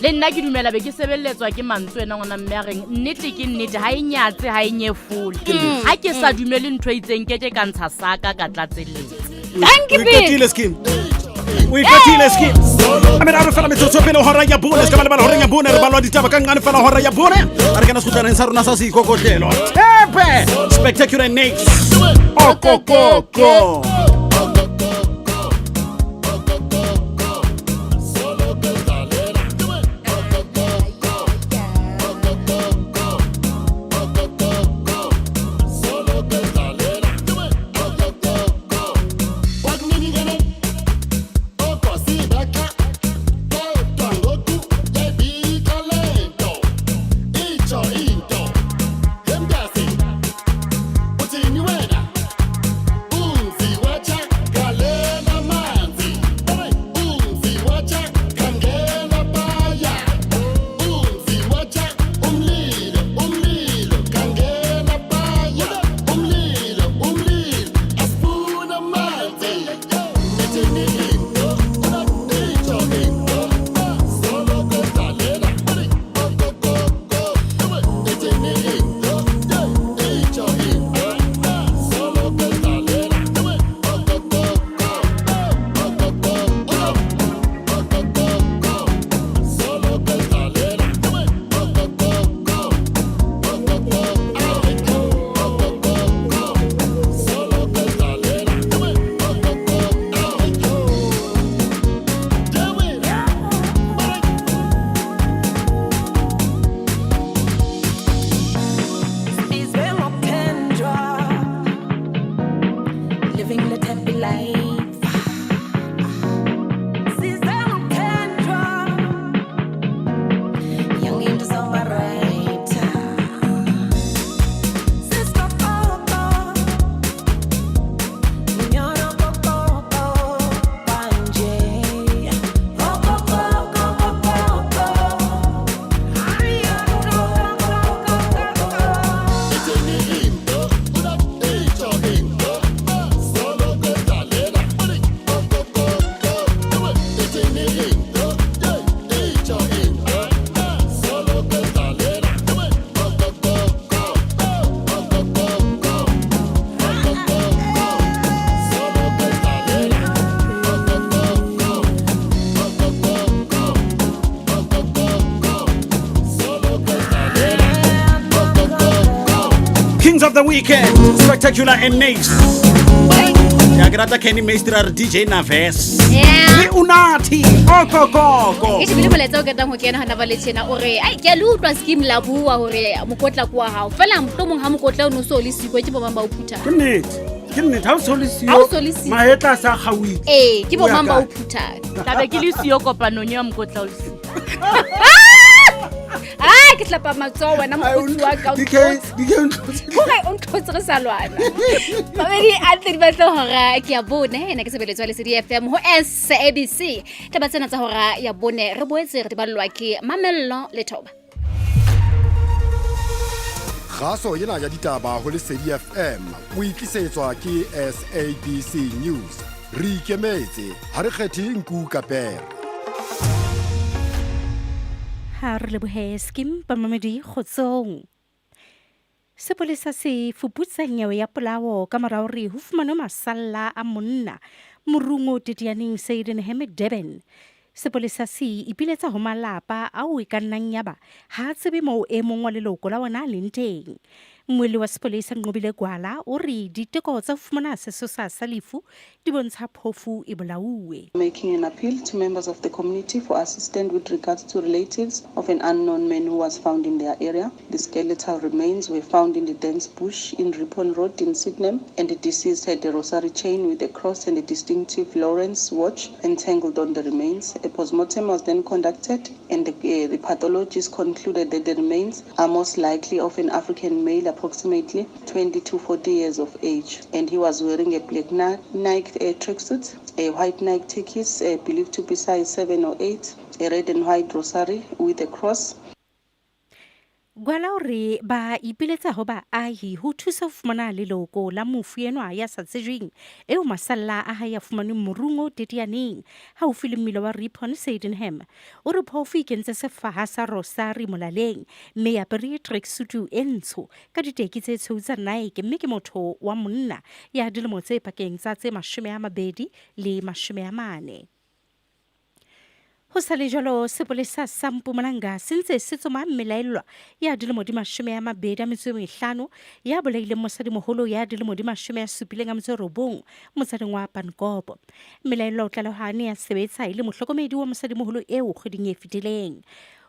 [SPEAKER 14] Le nna ke dumela be ke sebeletswa ke mantswe ena ngwana mme a reng nnete ke nnete ha e nyatse ha e nyefole. Ha ke sa dumele ntho e itseng ke ke ka ntsha saka ka tlatselletsa.
[SPEAKER 3] Thank you,
[SPEAKER 2] O iqetile Skim o iqetile Skim a meraro fela metsotso pele hora ya bone se ka ba lebala horeng ya bone re balwa ditaba ka nqane fela hora ya bone a re kena sekgutlaneng sa rona sa seikokotlelo tepe spectacular niks okokoko.
[SPEAKER 4] Uthini wena? Umzi we
[SPEAKER 7] Be like. Sizamthenjwa. Yonke into izoba right. Siskopopo. Nyoropopopo. Kanje. Okokokokokoko.
[SPEAKER 2] Kings of the Weekend, Spectacular and Mace. Ya ke rata Kenny Mace ra re DJ Naves.
[SPEAKER 3] Yeah.
[SPEAKER 2] Le Unathi okokoko.
[SPEAKER 3] Ke shebile molaetsa o qetang ho kena hona ba le tjena o re ai ke a le utlwa scheme la bua hore mokotla ke wa hao fela mohlomong ha mokotla o no so le siko ke bo mang ba o phuthang
[SPEAKER 5] Ke nnete. Ke nnete ha o so le
[SPEAKER 3] Ha o so le
[SPEAKER 5] siyo.
[SPEAKER 3] siyo.
[SPEAKER 5] Mahetla a sa kgauwile.
[SPEAKER 3] Ee, ke bo
[SPEAKER 5] O ya
[SPEAKER 3] mang ba o
[SPEAKER 5] kae?
[SPEAKER 3] phuthang
[SPEAKER 14] tlabe ke le siyo kopanong eo ya mokotla o le siyo.
[SPEAKER 3] Ah, ke hlapa matsoho wena mokgotsi wa ka o ntlotse. Hore o ntlotse re sa lwana. Mamedi a ntse di batla hora ke ya bone ena ke tshebeletso ya Lesedi FM ho SABC. Taba tsena tsa hora ya bone re boetse re di ballwa ke Mamello le Thoba.
[SPEAKER 22] Kgaso ena ya ditaba ho Lesedi FM o itlisetswa ke SABC News. Re ikemetse ha re kgethe nku ka pere.
[SPEAKER 23] Ha re lebohe skim bamamedi kgotsong. Sepolesa se fuputsa nyewe ya polao ka mora hore ho fumanwe masalla a monna morung o teteaneng Sydenham Durban. Sepolesa se ipiletsa ho malapa ao e ka nnang yaba ha a tsebe moo e mong wa leloko la ona a leng teng. Mmuelli wa sepolesa Nqobile Gwala o re diteko tsa ho fumana sesosa sa lefu di bontsha phofu e bolauwe.
[SPEAKER 24] Making an appeal to members of the community for assistance with regards to relatives of an unknown man who was found in their area. The skeletal remains were found in the dense bush in Ripon Road in Sydenham, and the deceased had a rosary chain with a cross and a distinctive Lawrence watch entangled on the remains. A postmortem was then conducted, and the pathologist concluded that the remains are most likely of an African male approximately 20 to 40 years of age, and he was wearing a black Nike tracksuit, a white Nike takkies, believed to be size 7 or 8, a red and white rosary with a cross.
[SPEAKER 23] Gwala o re ba ipiletsa ho baahi ho thusa ho fumana leloko la mofu enwa ya sa tsejweng eo masalla a hae a fumanweng morung o teteaneng haufi le mmila wa Ripon Sydenham. O re phofu e kentse sefaha sa rosari molaleng mme e apere tracksuit e ntsho ka diteki tse tshweu tsa Nike mme ke motho wa monna ya dilemo tse pakeng tsa tse 20 le 40. Ho sa le jwalo, sepolesa sa Mpumalanga se ntse se tsoma mmelaellwa ya dilemo di 25 ya bolaileng mosadimoholo ya dilemo di 79 motsaneng wa Pankopo. Mmelaellwa o tlalehwa a ne a sebetsa e le mohlokomedi wa mosadimoholo eo kgweding e fetileng.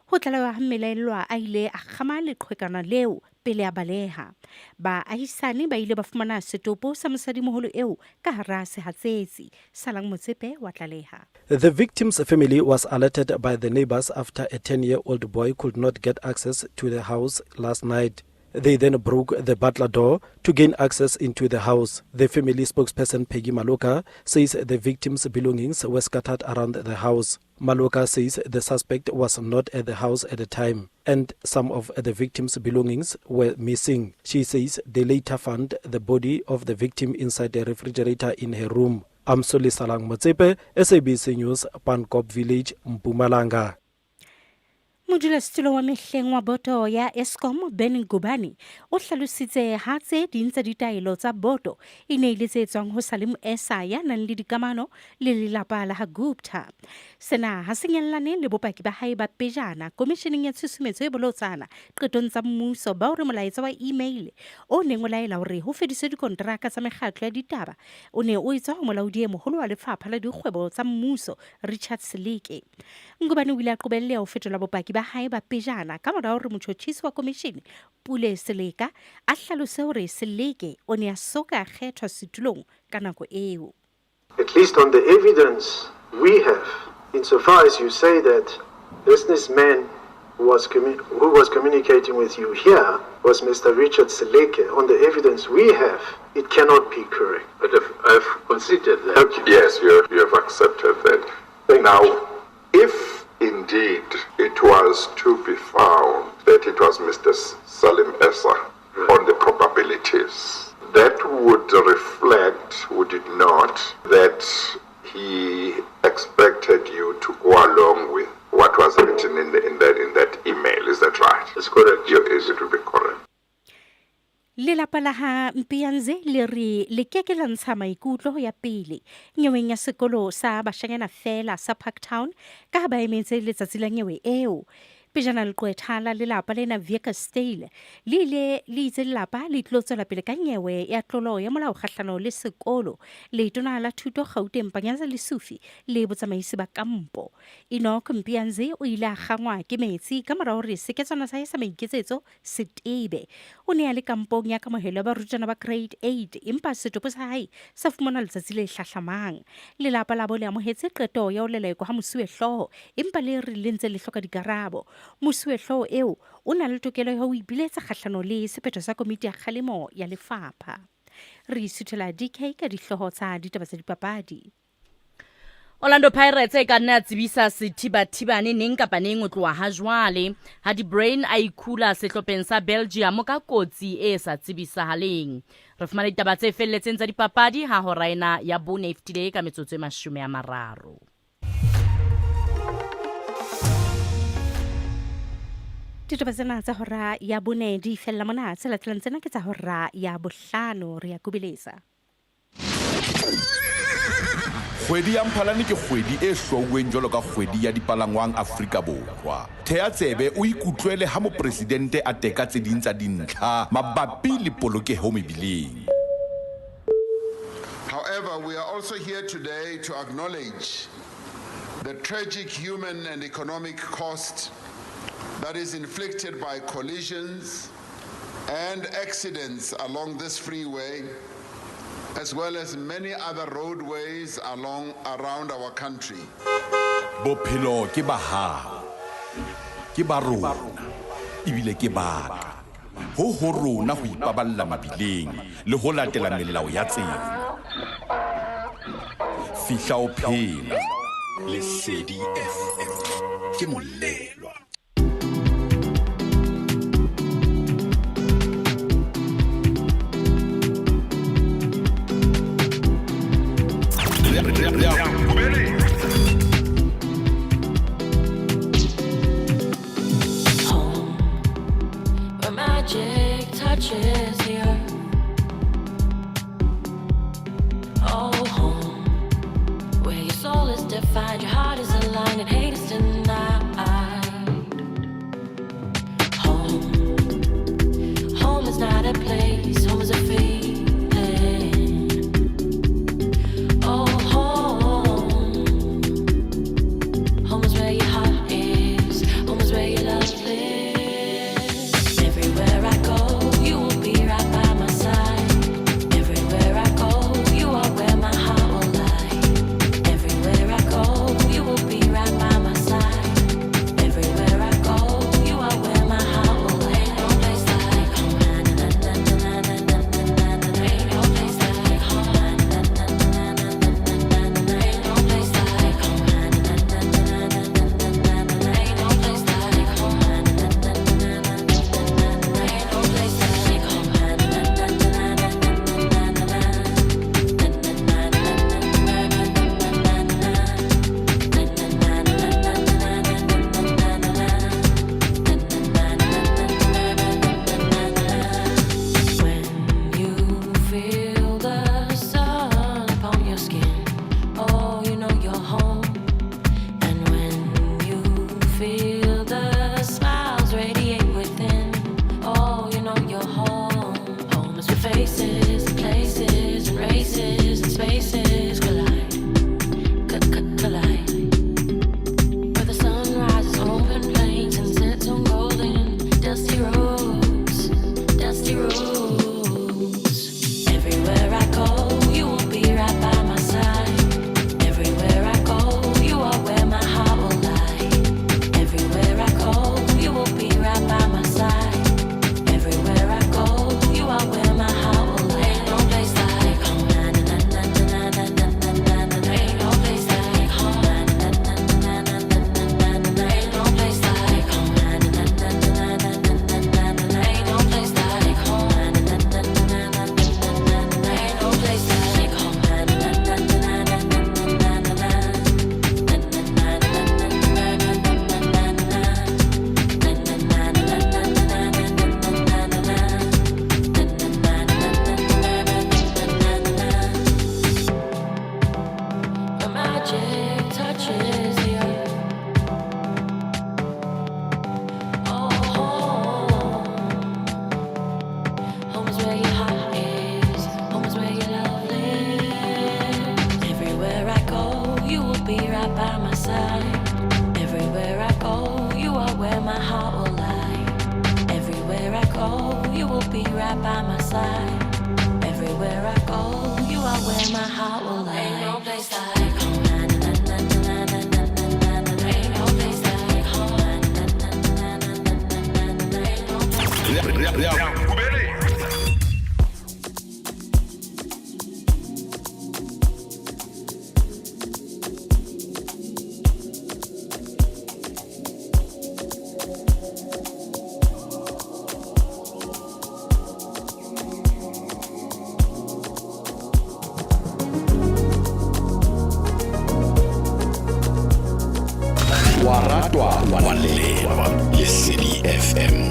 [SPEAKER 23] Ho tlalehwa ha mmelaellwa a ile a kgama leqhwekana leo pele a baleha. Baahisane ba ile ba fumana setopo sa mosadimoholo eo ka hara sehatsetsi. Salang Motsepe wa tlaleha.
[SPEAKER 25] The victim's family was alerted by the neighbors after a 10-year-old boy could not get access to the house last night. They then broke the butler door to gain access into the house. The family spokesperson Peggy Maloka says the victim's belongings were scattered around the house. Maloka says the suspect was not at the house at the time and some of the victim's belongings were missing. She says they later found the body of the victim inside the refrigerator in her room. I'm Soli Salang Motsepe, SABC News, Pankop Village, Mpumalanga.
[SPEAKER 23] Modulasetulo wa mehleng wa boto ya Eskom Ben Ngubane o hlalositse ha tse ding tsa ditaelo tsa boto e ne e le tse tswang ho Salim Essa ya nang le dikamano le lelapa la ha Gupta. Sena ha se nyallane le bopaki ba hae ba pejana komisheneng ya tshusumetso e bolotsana qetong tsa mmuso ba hore molaetsa wa email o neng o laela hore ho fediswe dikonteraka tsa mekgatlo ya ditaba o ne o etswa ho molaodi e moholo wa lefapha la dikgwebo tsa mmuso Richard Seleke. Ngubane o ile a qobelleha ho fetola bopaki ba hae ba pejana ka mora hore motjhotjhisi wa komishene Pule Seleka a hlalose hore Seleke o ne a so ka a kgethwa setulong ka nako eo.
[SPEAKER 1] At least on the evidence we have, insofar as you say that businessman who was communicating with you here was Mr. Richard Seleke, on the evidence we have, it cannot be correct.
[SPEAKER 6] But I've considered that.
[SPEAKER 1] Okay.
[SPEAKER 10] Yes, you have accepted that. Now, if indeed it was to be found that it was Mr. Salim Essa on the probabilities, that would reflect, would it not, that he expected you to go along with what was written in that email. Is that right?
[SPEAKER 6] That's correct.
[SPEAKER 10] It would be correct.
[SPEAKER 23] Lelapa la ha Mpianze le re le keke la ntsha maikutlo ya pele nyeweng ya sekolo sa bashanyana fela sa Parktown ka ha ba emetse letsatsi la nyewe eo. Pejana leqwetha la lelapa lena Wieke Stale le ile le itse lelapa le tlo tswela pele ka nyewe ya tlolo ya molao kgahlano le sekolo letona la thuto Gauteng Panyaza Lesufi le botsamaisi ba kampo. Enoch Mpianze o ile a kgangwa ke metsi ka mora hore seketswana sa hae sa maiketsetso se tebe. O ne a le kampong ya kamohelo ya barutwana ba grade 8 empa setopo sa hae sa fumana letsatsi le hlahlamang. Lelapa la bo le amohetse qeto ya ho lelekwa ha mosuwehlooho empa le re le ntse le hloka dikarabo. Mosuwehlooho eo o na le tokelo ya ho ipiletsa kgahlano le sephetho sa komiti ya kgalemo ya lefapha. Re isuthela DK ka dihlooho tsa ditaba tsa dipapadi.
[SPEAKER 14] Orlando Pirates e ka nna ya tsebisa sethibathibane neng kapa neng o tloha ha jwale ha De Bruyne a ikhula sehlopheng sa Belgium ka kotsi e sa tsebisahaleng. Re fumana ditaba tse felletseng tsa dipapadi ha hora ena ya bone e fetile ka metsotso e 30.
[SPEAKER 23] Ditaba tsena tsa hora ya bone di fella mona, tse latelang tsena ke tsa hora ya bohlano. Re ya kubeletsa.
[SPEAKER 12] Kgwedi ya Mphalane ke kgwedi e hlwauweng jwalo ka kgwedi ya dipalangwang Afrika Borwa. Thea tsebe o ikutlwele ha mopresidente a teka tse ding tsa dintlha mabapi le polokeho mebileng.
[SPEAKER 4] However, we are also here today to acknowledge the tragic human and economic cost that is inflicted by collisions and accidents along this freeway, as well as many other roadways around our country.
[SPEAKER 12] Bophelo ke ba hao, ke ba rona, ebile ke ba ka. Ho ho rona ho ipaballa mabileng le ho latela melao ya tsela. Fihla o phela.
[SPEAKER 11] Lesedi FM ke molelwa.
[SPEAKER 7] Home, where magic touches the earth. Oh, home, where your soul is defined, your heart is aligned, and hate is denied. Home, home is not a place, home is a feeling. Oh, home, home is where your heart is, home is where your love lives. Everywhere I go, you will be right by my side. Everywhere I go, you are where my heart will lie. Everywhere I go, you will be right by my side. Everywhere I go, you are where my heart will lie. Everywhere I go, you will be right by my side. Everywhere I go, you are where my heart will lie. Ain't no place like home. Na, na, na, na, na, na, na, na, na, na. Ain't no place like home. Na, na, na, na, na, na, na, na, na. Ain't no place.
[SPEAKER 11] Wa ratwa wa lelelwa Lesedi FM.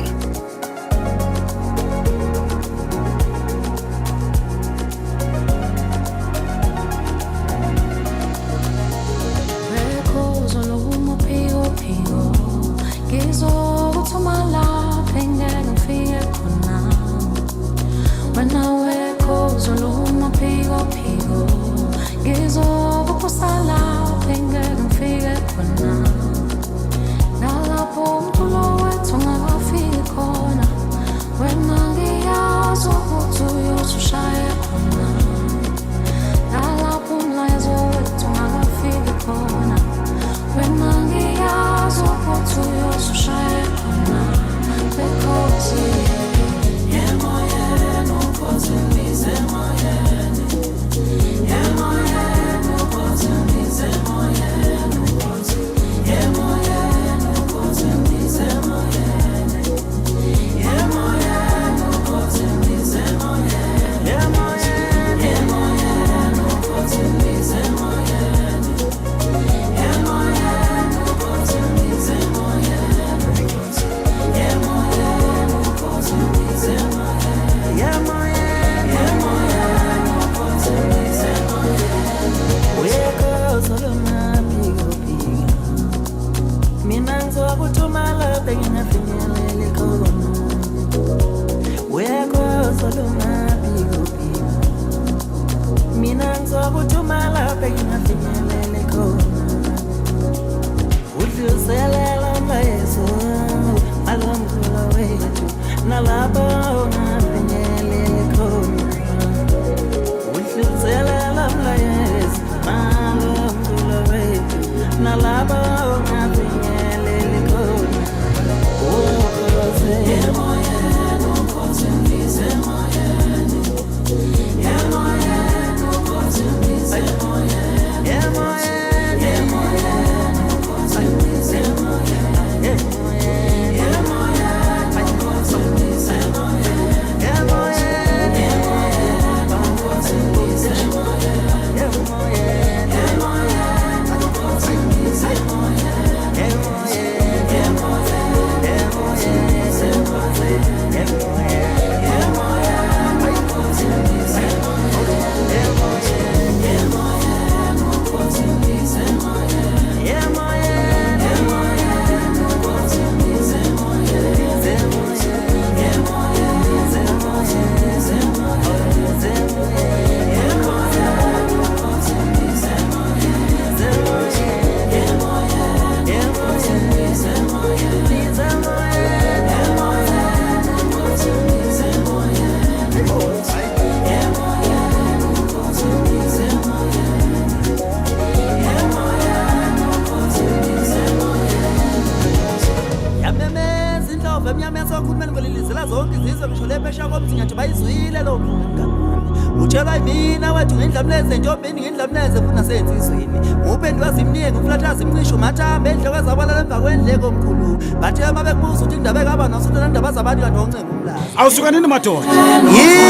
[SPEAKER 2] Awusuka nini madoda?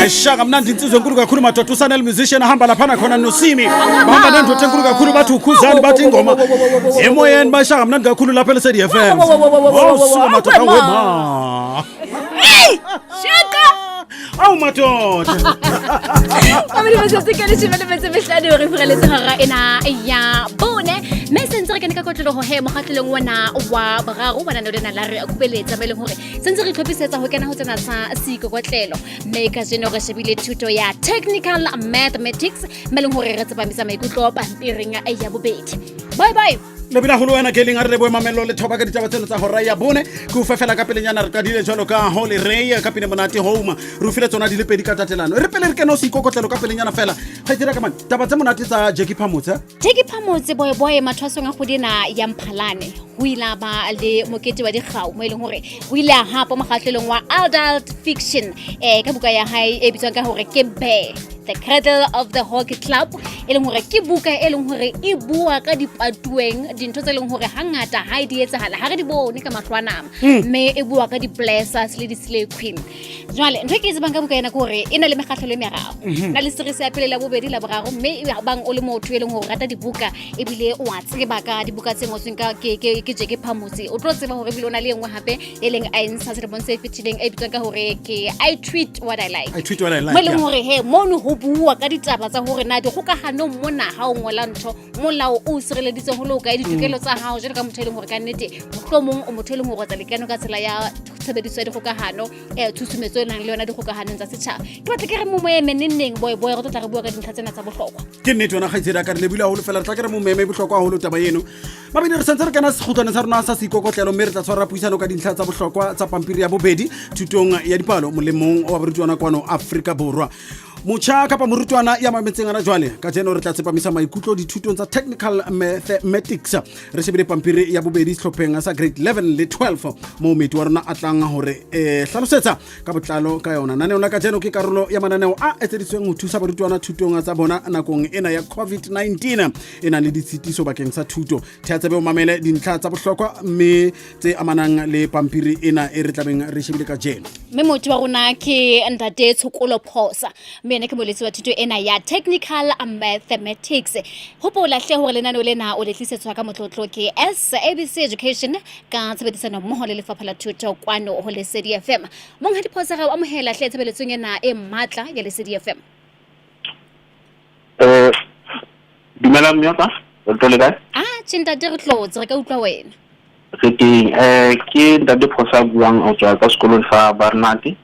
[SPEAKER 2] Ayishaka mnandi insizwa enkulu kakhulu madoda, usanel musician ahamba laphana khona noSimi. Bahamba nendoda enkulu kakhulu bathi ukhuzani bathi ingoma. Emoyeni bayishaka mnandi kakhulu lapha eLesedi FM. Awusuka madoda wema.
[SPEAKER 3] Hey, shaka.
[SPEAKER 2] Awu madoda.
[SPEAKER 3] Mamedi metsotso ke leshome le metso e mehlano re furaletse hora ena ya bone. Mme sentse re kene ka kotlolo Sontaha he mokgatlelong ona wa boraro wa lenaneo lena la re kubeletsa, mo e leng hore sentse re itlhophisetsa ho kena ho tsena tsa seikokotlelo. Mme kajeno re shebile thuto ya technical mathematics, mo e leng hore re tsepamisa maikutlo pampiring ya bobedi. Bye bye.
[SPEAKER 2] Lebile haholo wena ke leng a re leboe mamello le thoba ka ditaba tseno tsa hora ya bone. Ke o fe fela ka pelenyana, re qadile jwalo ka hole rey ka pine monate home, re o file tsona di le pedi ka tatelano. E re pele re kene o seikokotlelo ka pelenyana fela, kgaitsedi ka mane taba tse monate tsa Jackie Phamotse.
[SPEAKER 3] Jackie Phamotse boyboy mathwasong a kgwedi ena ya Mphalane ho ile a ba le mokete wa dikgau, mo e leng hore o ile a hapa mokgahlelong wa adult fiction ka buka ya hae e bitswang ka hore ke Bear, The Cradle of the Hockey Club, e leng hore ke buka e leng hore e bua ka dipatueng, dintho tse leng hore hangata ha e di etsahala ha re di bone ka mahlo a nama, mme e bua ka di-blessers le di-slay queen. Jwale ntho e ke e tsebang ka buka ena ke hore e na le mekgahlelo e meraro, na le series ya pele, la bobedi, la boraro. Mme e bang o le motho e leng hore o rata dibuka ebile o a tseba ka dibuka tse ngotsweng ka ke Jackie Phamotse, o tlo tseba hore ebile o na le e nngwe hape e leng a e ntsha selemong se fetileng e bitswang ka hore ke I Tweet What I Like.
[SPEAKER 2] I Tweet What I Like,
[SPEAKER 3] mo e leng
[SPEAKER 2] yeah.
[SPEAKER 3] hore he mono ho buuwa ka ditaba tsa hore na dikgokahanong mona ha o ngola ntho, molao o sireleditse ho le o kae ditokelo tsa hao jwalo ka motho e leng hore ka nnete mohlomong o motho e leng hore o etsa lekeno ka tsela ya tshebediso ya dikgokahano, tshusumetso e nang le yona dikgokahanong tsa setjhaba. Ke batla ke re mo moeme neng boy boy, re tlo tla re bua ka dintlha tsena tsa bohlokwa.
[SPEAKER 2] Ke nnete yona, kgaitsedi a ka, re lebile haholo fela. Re tla ke re momeme, e bohlokwa haholo taba eno. Mabedi re santse re kena sekgutlwane sa rona sa seikokotlelo, mme re tla tshwara puisano ka dintlha tsa bohlokwa tsa pampiri ya bobedi thutong ya dipalo molemong wa barutwana kwano Afrika Borwa. Motjha kapa morutwana ya mametseng ana jwale, kajeno re tla tsepamisa maikutlo dithutong tsa technical mathematics, re shebile pampiri ya bobedi sehlopheng sa grade 11 le 12, moo moeti wa rona a tlang hore hlalosetsa ka botlalo ka yona. Naneo la kajeno ke karolo ya mananeo a etseditsweng ho thusa barutwana thutong tsa bona nakong ena ya COVID-19 e nang le ditshitiso bakeng sa thuto. Thea tsebe o mamele dintlha tsa bohlokwa mme tse amanang le pampiri ena e re tlabeng re shebile kajeno.
[SPEAKER 3] Mme motho wa rona ke ntate Tshokolo Phosa, mme ene ke moeletsi wa thuto ena ya technical mathematics. Hopola hle hore lenaneo lena o le tlisetswa ka motlotlo ke SABC Education ka tshebedisano mmoho le Lefapha la Thuto kwano ho Lesedi FM. Monghadi Phosa, re o amohela hle tshebeletsong ena e matla ya Lesedi FM.
[SPEAKER 6] Dumelang mme wa ka, re tlo le kae?
[SPEAKER 3] Ah, tjhe ntate, re tlotse, re ka utlwa wena.
[SPEAKER 6] Re teng. Ke ntate Phosa a buang ho tswa ka sekolong sa Barnard.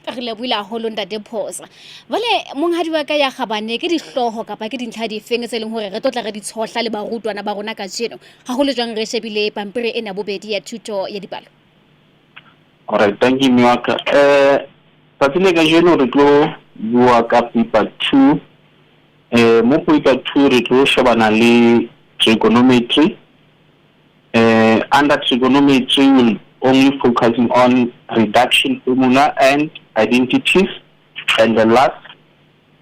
[SPEAKER 3] Re lebohile haholo ntate Phosa. Jwale monghadi wa ka ya kgabane, ke dihlooho kapa ke dintlha difeng tse leng hore re tlo tla re di tshohla le barutwana ba rona kajeno, haholo jwang re shebile pampiri ena bobedi ya thuto ya dipalo?
[SPEAKER 6] Alright, thank you mme wa ka. Tsatsi le kajeno re tlo bua ka paper 2. Mo paper 2 re tlo shebana le trigonometry. Under trigonometry we'll only focusing on reduction formula and identities, and the last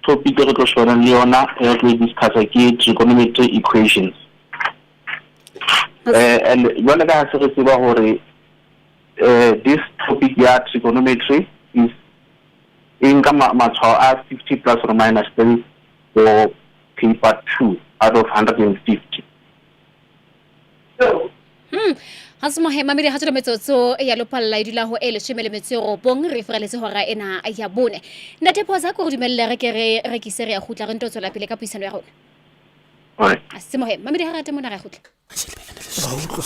[SPEAKER 6] topic re tlo shebana le yona e re tlo discussa ke trigonometry equations. And jwale ka ha se re tseba hore this topic ya trigonometry is e nka matshwao a 50 plus or minus 3 for paper 2 out of 150.
[SPEAKER 3] Ha se mohe mamedi, ha tswela metsotso ya lopalla e dula ho e 19, re fereletse hora ena ya bone. Ntate Phosa, ko re dumelle re ke re rekise, re ya kgutla, re nto tswela pele ka puisano ya rona.
[SPEAKER 6] Alright.
[SPEAKER 3] A se mohe mamedi, ha rate mona, re ya kgutla.
[SPEAKER 8] Wa utlwa,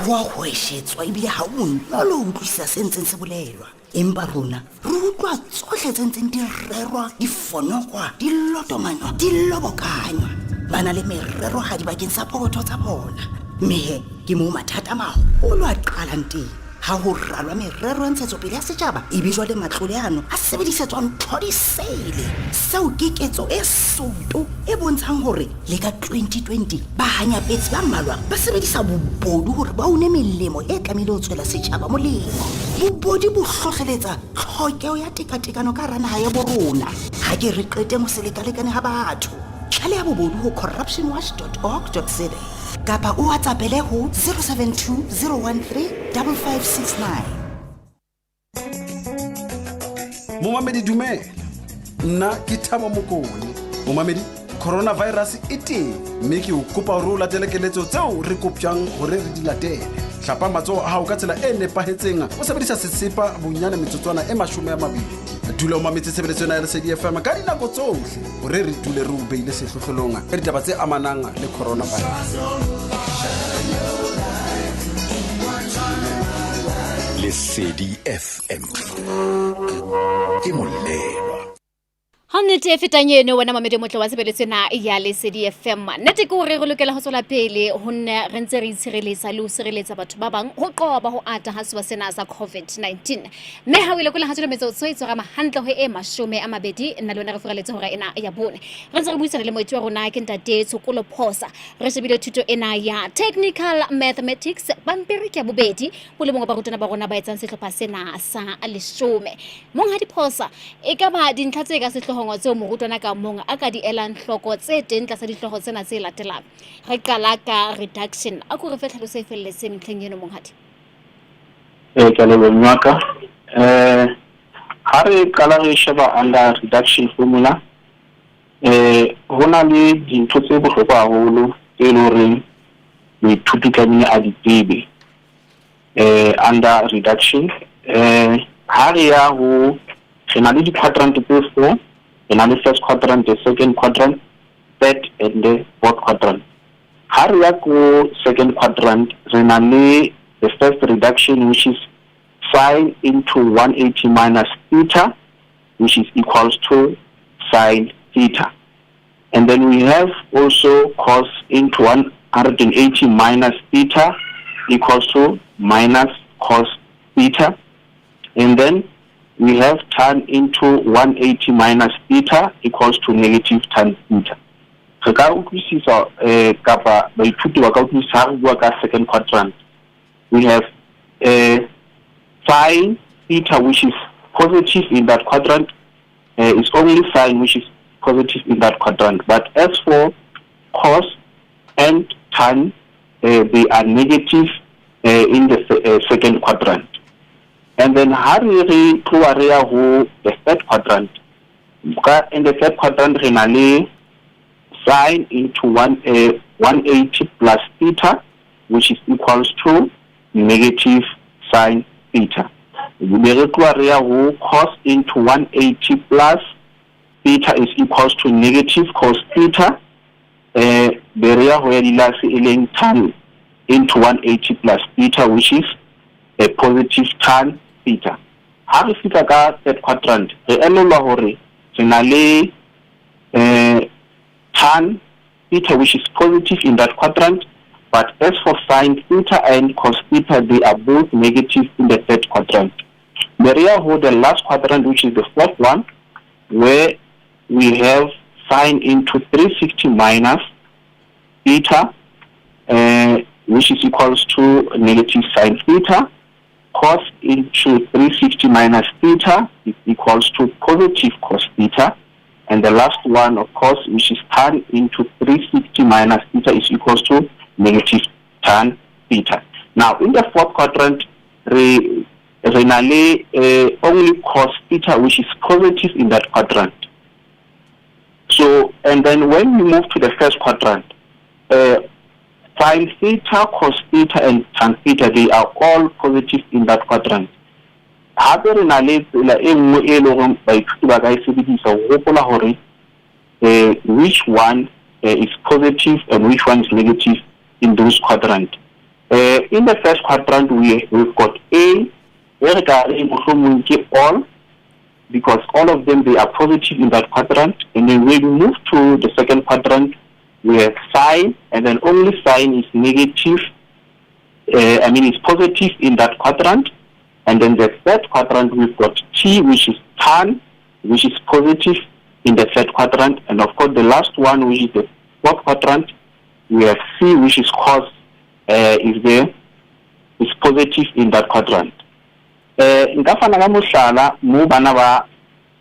[SPEAKER 8] wa hweshetswa ebile ha o bonolo ho utlwisisa se ntseng se bolelwa, empa rona re utlwa tsohle tse ntseng di rerwa, di fonokwa, di lotomanywa, di lobokanywa. Ba na le mererohadi bakeng sa pokotho tsa bona, mme he ke moo mathata a maholo a qalang teng. Ha ho ralwa merero ya ntshetsopele ya setjhaba, ebe jwale matlole ano a sebedisetswa ntho di sele. Seo ke ketso e soto e bontshang hore le ka 2020 bahanyapetsi ba mmalwa ba sebedisa bobodu hore ba une melemo e tlamehile ho tswela setjhaba molemo. Bobodu bo hlohleletsa tlhokeho ya tekatekano ka hara naha ya bo rona. Ha ke re qeteng ho se lekalekane ha batho. Tlaleha bobodu ho corruptionwatch.org.za kapa o whatsappele ho 072 013 5569.
[SPEAKER 2] Momamedi dumela, nna ke Thabo Mokone. Momamedi, coronavirus e teng, mme ke o kopa hore o latele keletso tseo re kopjang hore re di latele. Hlapa matsoho a hao ka tsela e nepahetseng o sebedisa sesepa bonyane metsotswana e 20. Dula o mametse tshebeletso ena ya Lesedi FM ka dinako tsohle hore re dule re o beile sehlohlolong ka ditaba tse amanang le coronavirus.
[SPEAKER 11] Lesedi FM ke molelwa.
[SPEAKER 3] Ha nnete e fetang eno wena mamedi motle wa tshebeletso ena ya Lesedi FM. Nnete ke hore re lokela ho tswela pele ho nne re ntse re itshireletsa le ho sireletsa batho ba bang ho qoba ho ata ha sewa sena sa COVID-19. Mme ha o ile kola ha jwale metsotso e tshwarama hantle ho e 20, nna le wena re furaletse hora ena ya bone. Re ntse re buisana le moeti wa rona ke ntate Tshokolo Phosa. Re shebile thuto ena ya Technical Mathematics, pampiri ke ya bobedi molemong wa barutwana ba rona ba etsang sehlopha sena sa leshome. Monghadi Phosa, e ka ba dintlha tse ka sehloohong tseo morutwana ka mong a ka di elang hloko tse teng tlasa dihlooho tsena tse latelang. Re qala ka reduction. A ko re fe tlhaloso e felletseng ntlheng eno monghadi.
[SPEAKER 6] Ee, ke a leboha mme wa ka. Ha re qala re sheba under reduction formula, ho na le dintho tse bohlokwa haholo tse leng horeng moithuti tlamehile a di tsebe under reduction. Ha re ya ho, re na le di-quadrant tse four, re na le first quadrant, the second quadrant, third and the fourth quadrant. Ha re ya ko second quadrant, re na le the first reduction, which is sine into 180 minus theta, which is equals to sine theta. And then we have also cos into 180 minus theta equals to minus cos theta. And then we have tan into 180 minus theta equals to negative tan theta. Re ka utlwisisa, kapa baithuti ba ka utlwisisa ha re bua ka second quadrant. We have sine theta, which is positive in that quadrant. It's only sine which is positive in that quadrant. But as for cos and tan, they are negative in the second quadrant. And then ha re re tloha re ya ho the third quadrant, ka in the third quadrant re na le sine into 180 plus theta, which is equals to negative sine theta. Be re tloha re ya ho cos into 180 plus theta is equals to negative cos theta. Be re ya ho ya dilase e leng tan into 180 plus theta, which is a positive tan theta. Ha re fihla ka third quadrant, re elellwa hore re na le tan theta, which is positive in that quadrant, but as for sine theta and cos theta, they are both negative in the third quadrant. Be re ya ho the last quadrant, which is the fourth one, where we have sine into 360 minus theta, which is equals to negative sine theta. Cos into 360 minus theta is equals to positive cos theta. And the last one, of course, which is tan into 360 minus theta is equals to negative tan theta. Now, in the fourth quadrant, re na le only cos theta, which is positive in that quadrant. So, and then when we move to the first quadrant, sine theta, cos theta, and tan theta, they are all positive in that quadrant. Hape re na le tsela e nngwe e leng hore baithuti ba ka e sebedisa ho hopola hore which one is positive and which one is negative in those quadrant. In the first quadrant, we've got A, e re ka re mohlomong ke all, because all of them, they are positive in that quadrant. And then when we move to the second quadrant, we have sine, and then only sine is negative, I mean it's positive in that quadrant. And then the third quadrant, we've got T, which is tan, which is positive in the third quadrant. And of course, the last one, which is the fourth quadrant, we have C, which is cos, is positive in that quadrant. Nka fana ka mohlala mo bana ba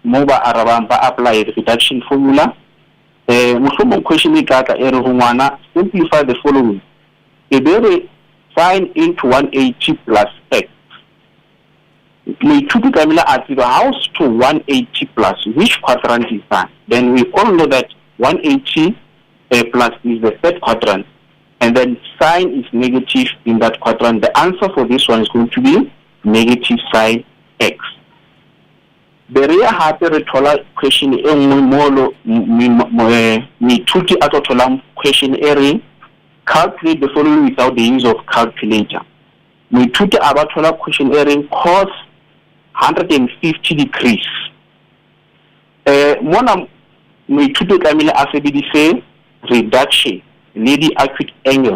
[SPEAKER 6] mo ba arabang ba apply the reduction formula. Mohlomong question e ka tla e re ho ngwana, simplify the following. E be re sine into 180 plus x. Moithuti tlamehile a tsebe how to 180 plus, which quadrant is that? Then we all know that 180 plus is the third quadrant, and then sine is negative in that quadrant. The answer for this one is going to be negative sine x. Be re ya hape re thola question e nngwe mo moithuti a tlo tholang question e reng Calculate the following without the use of calculator. Moithuti a ba thola question e reng cos 150 degrees. Mona moithuti o tlamehile a sebedise reduction le di-acute angle.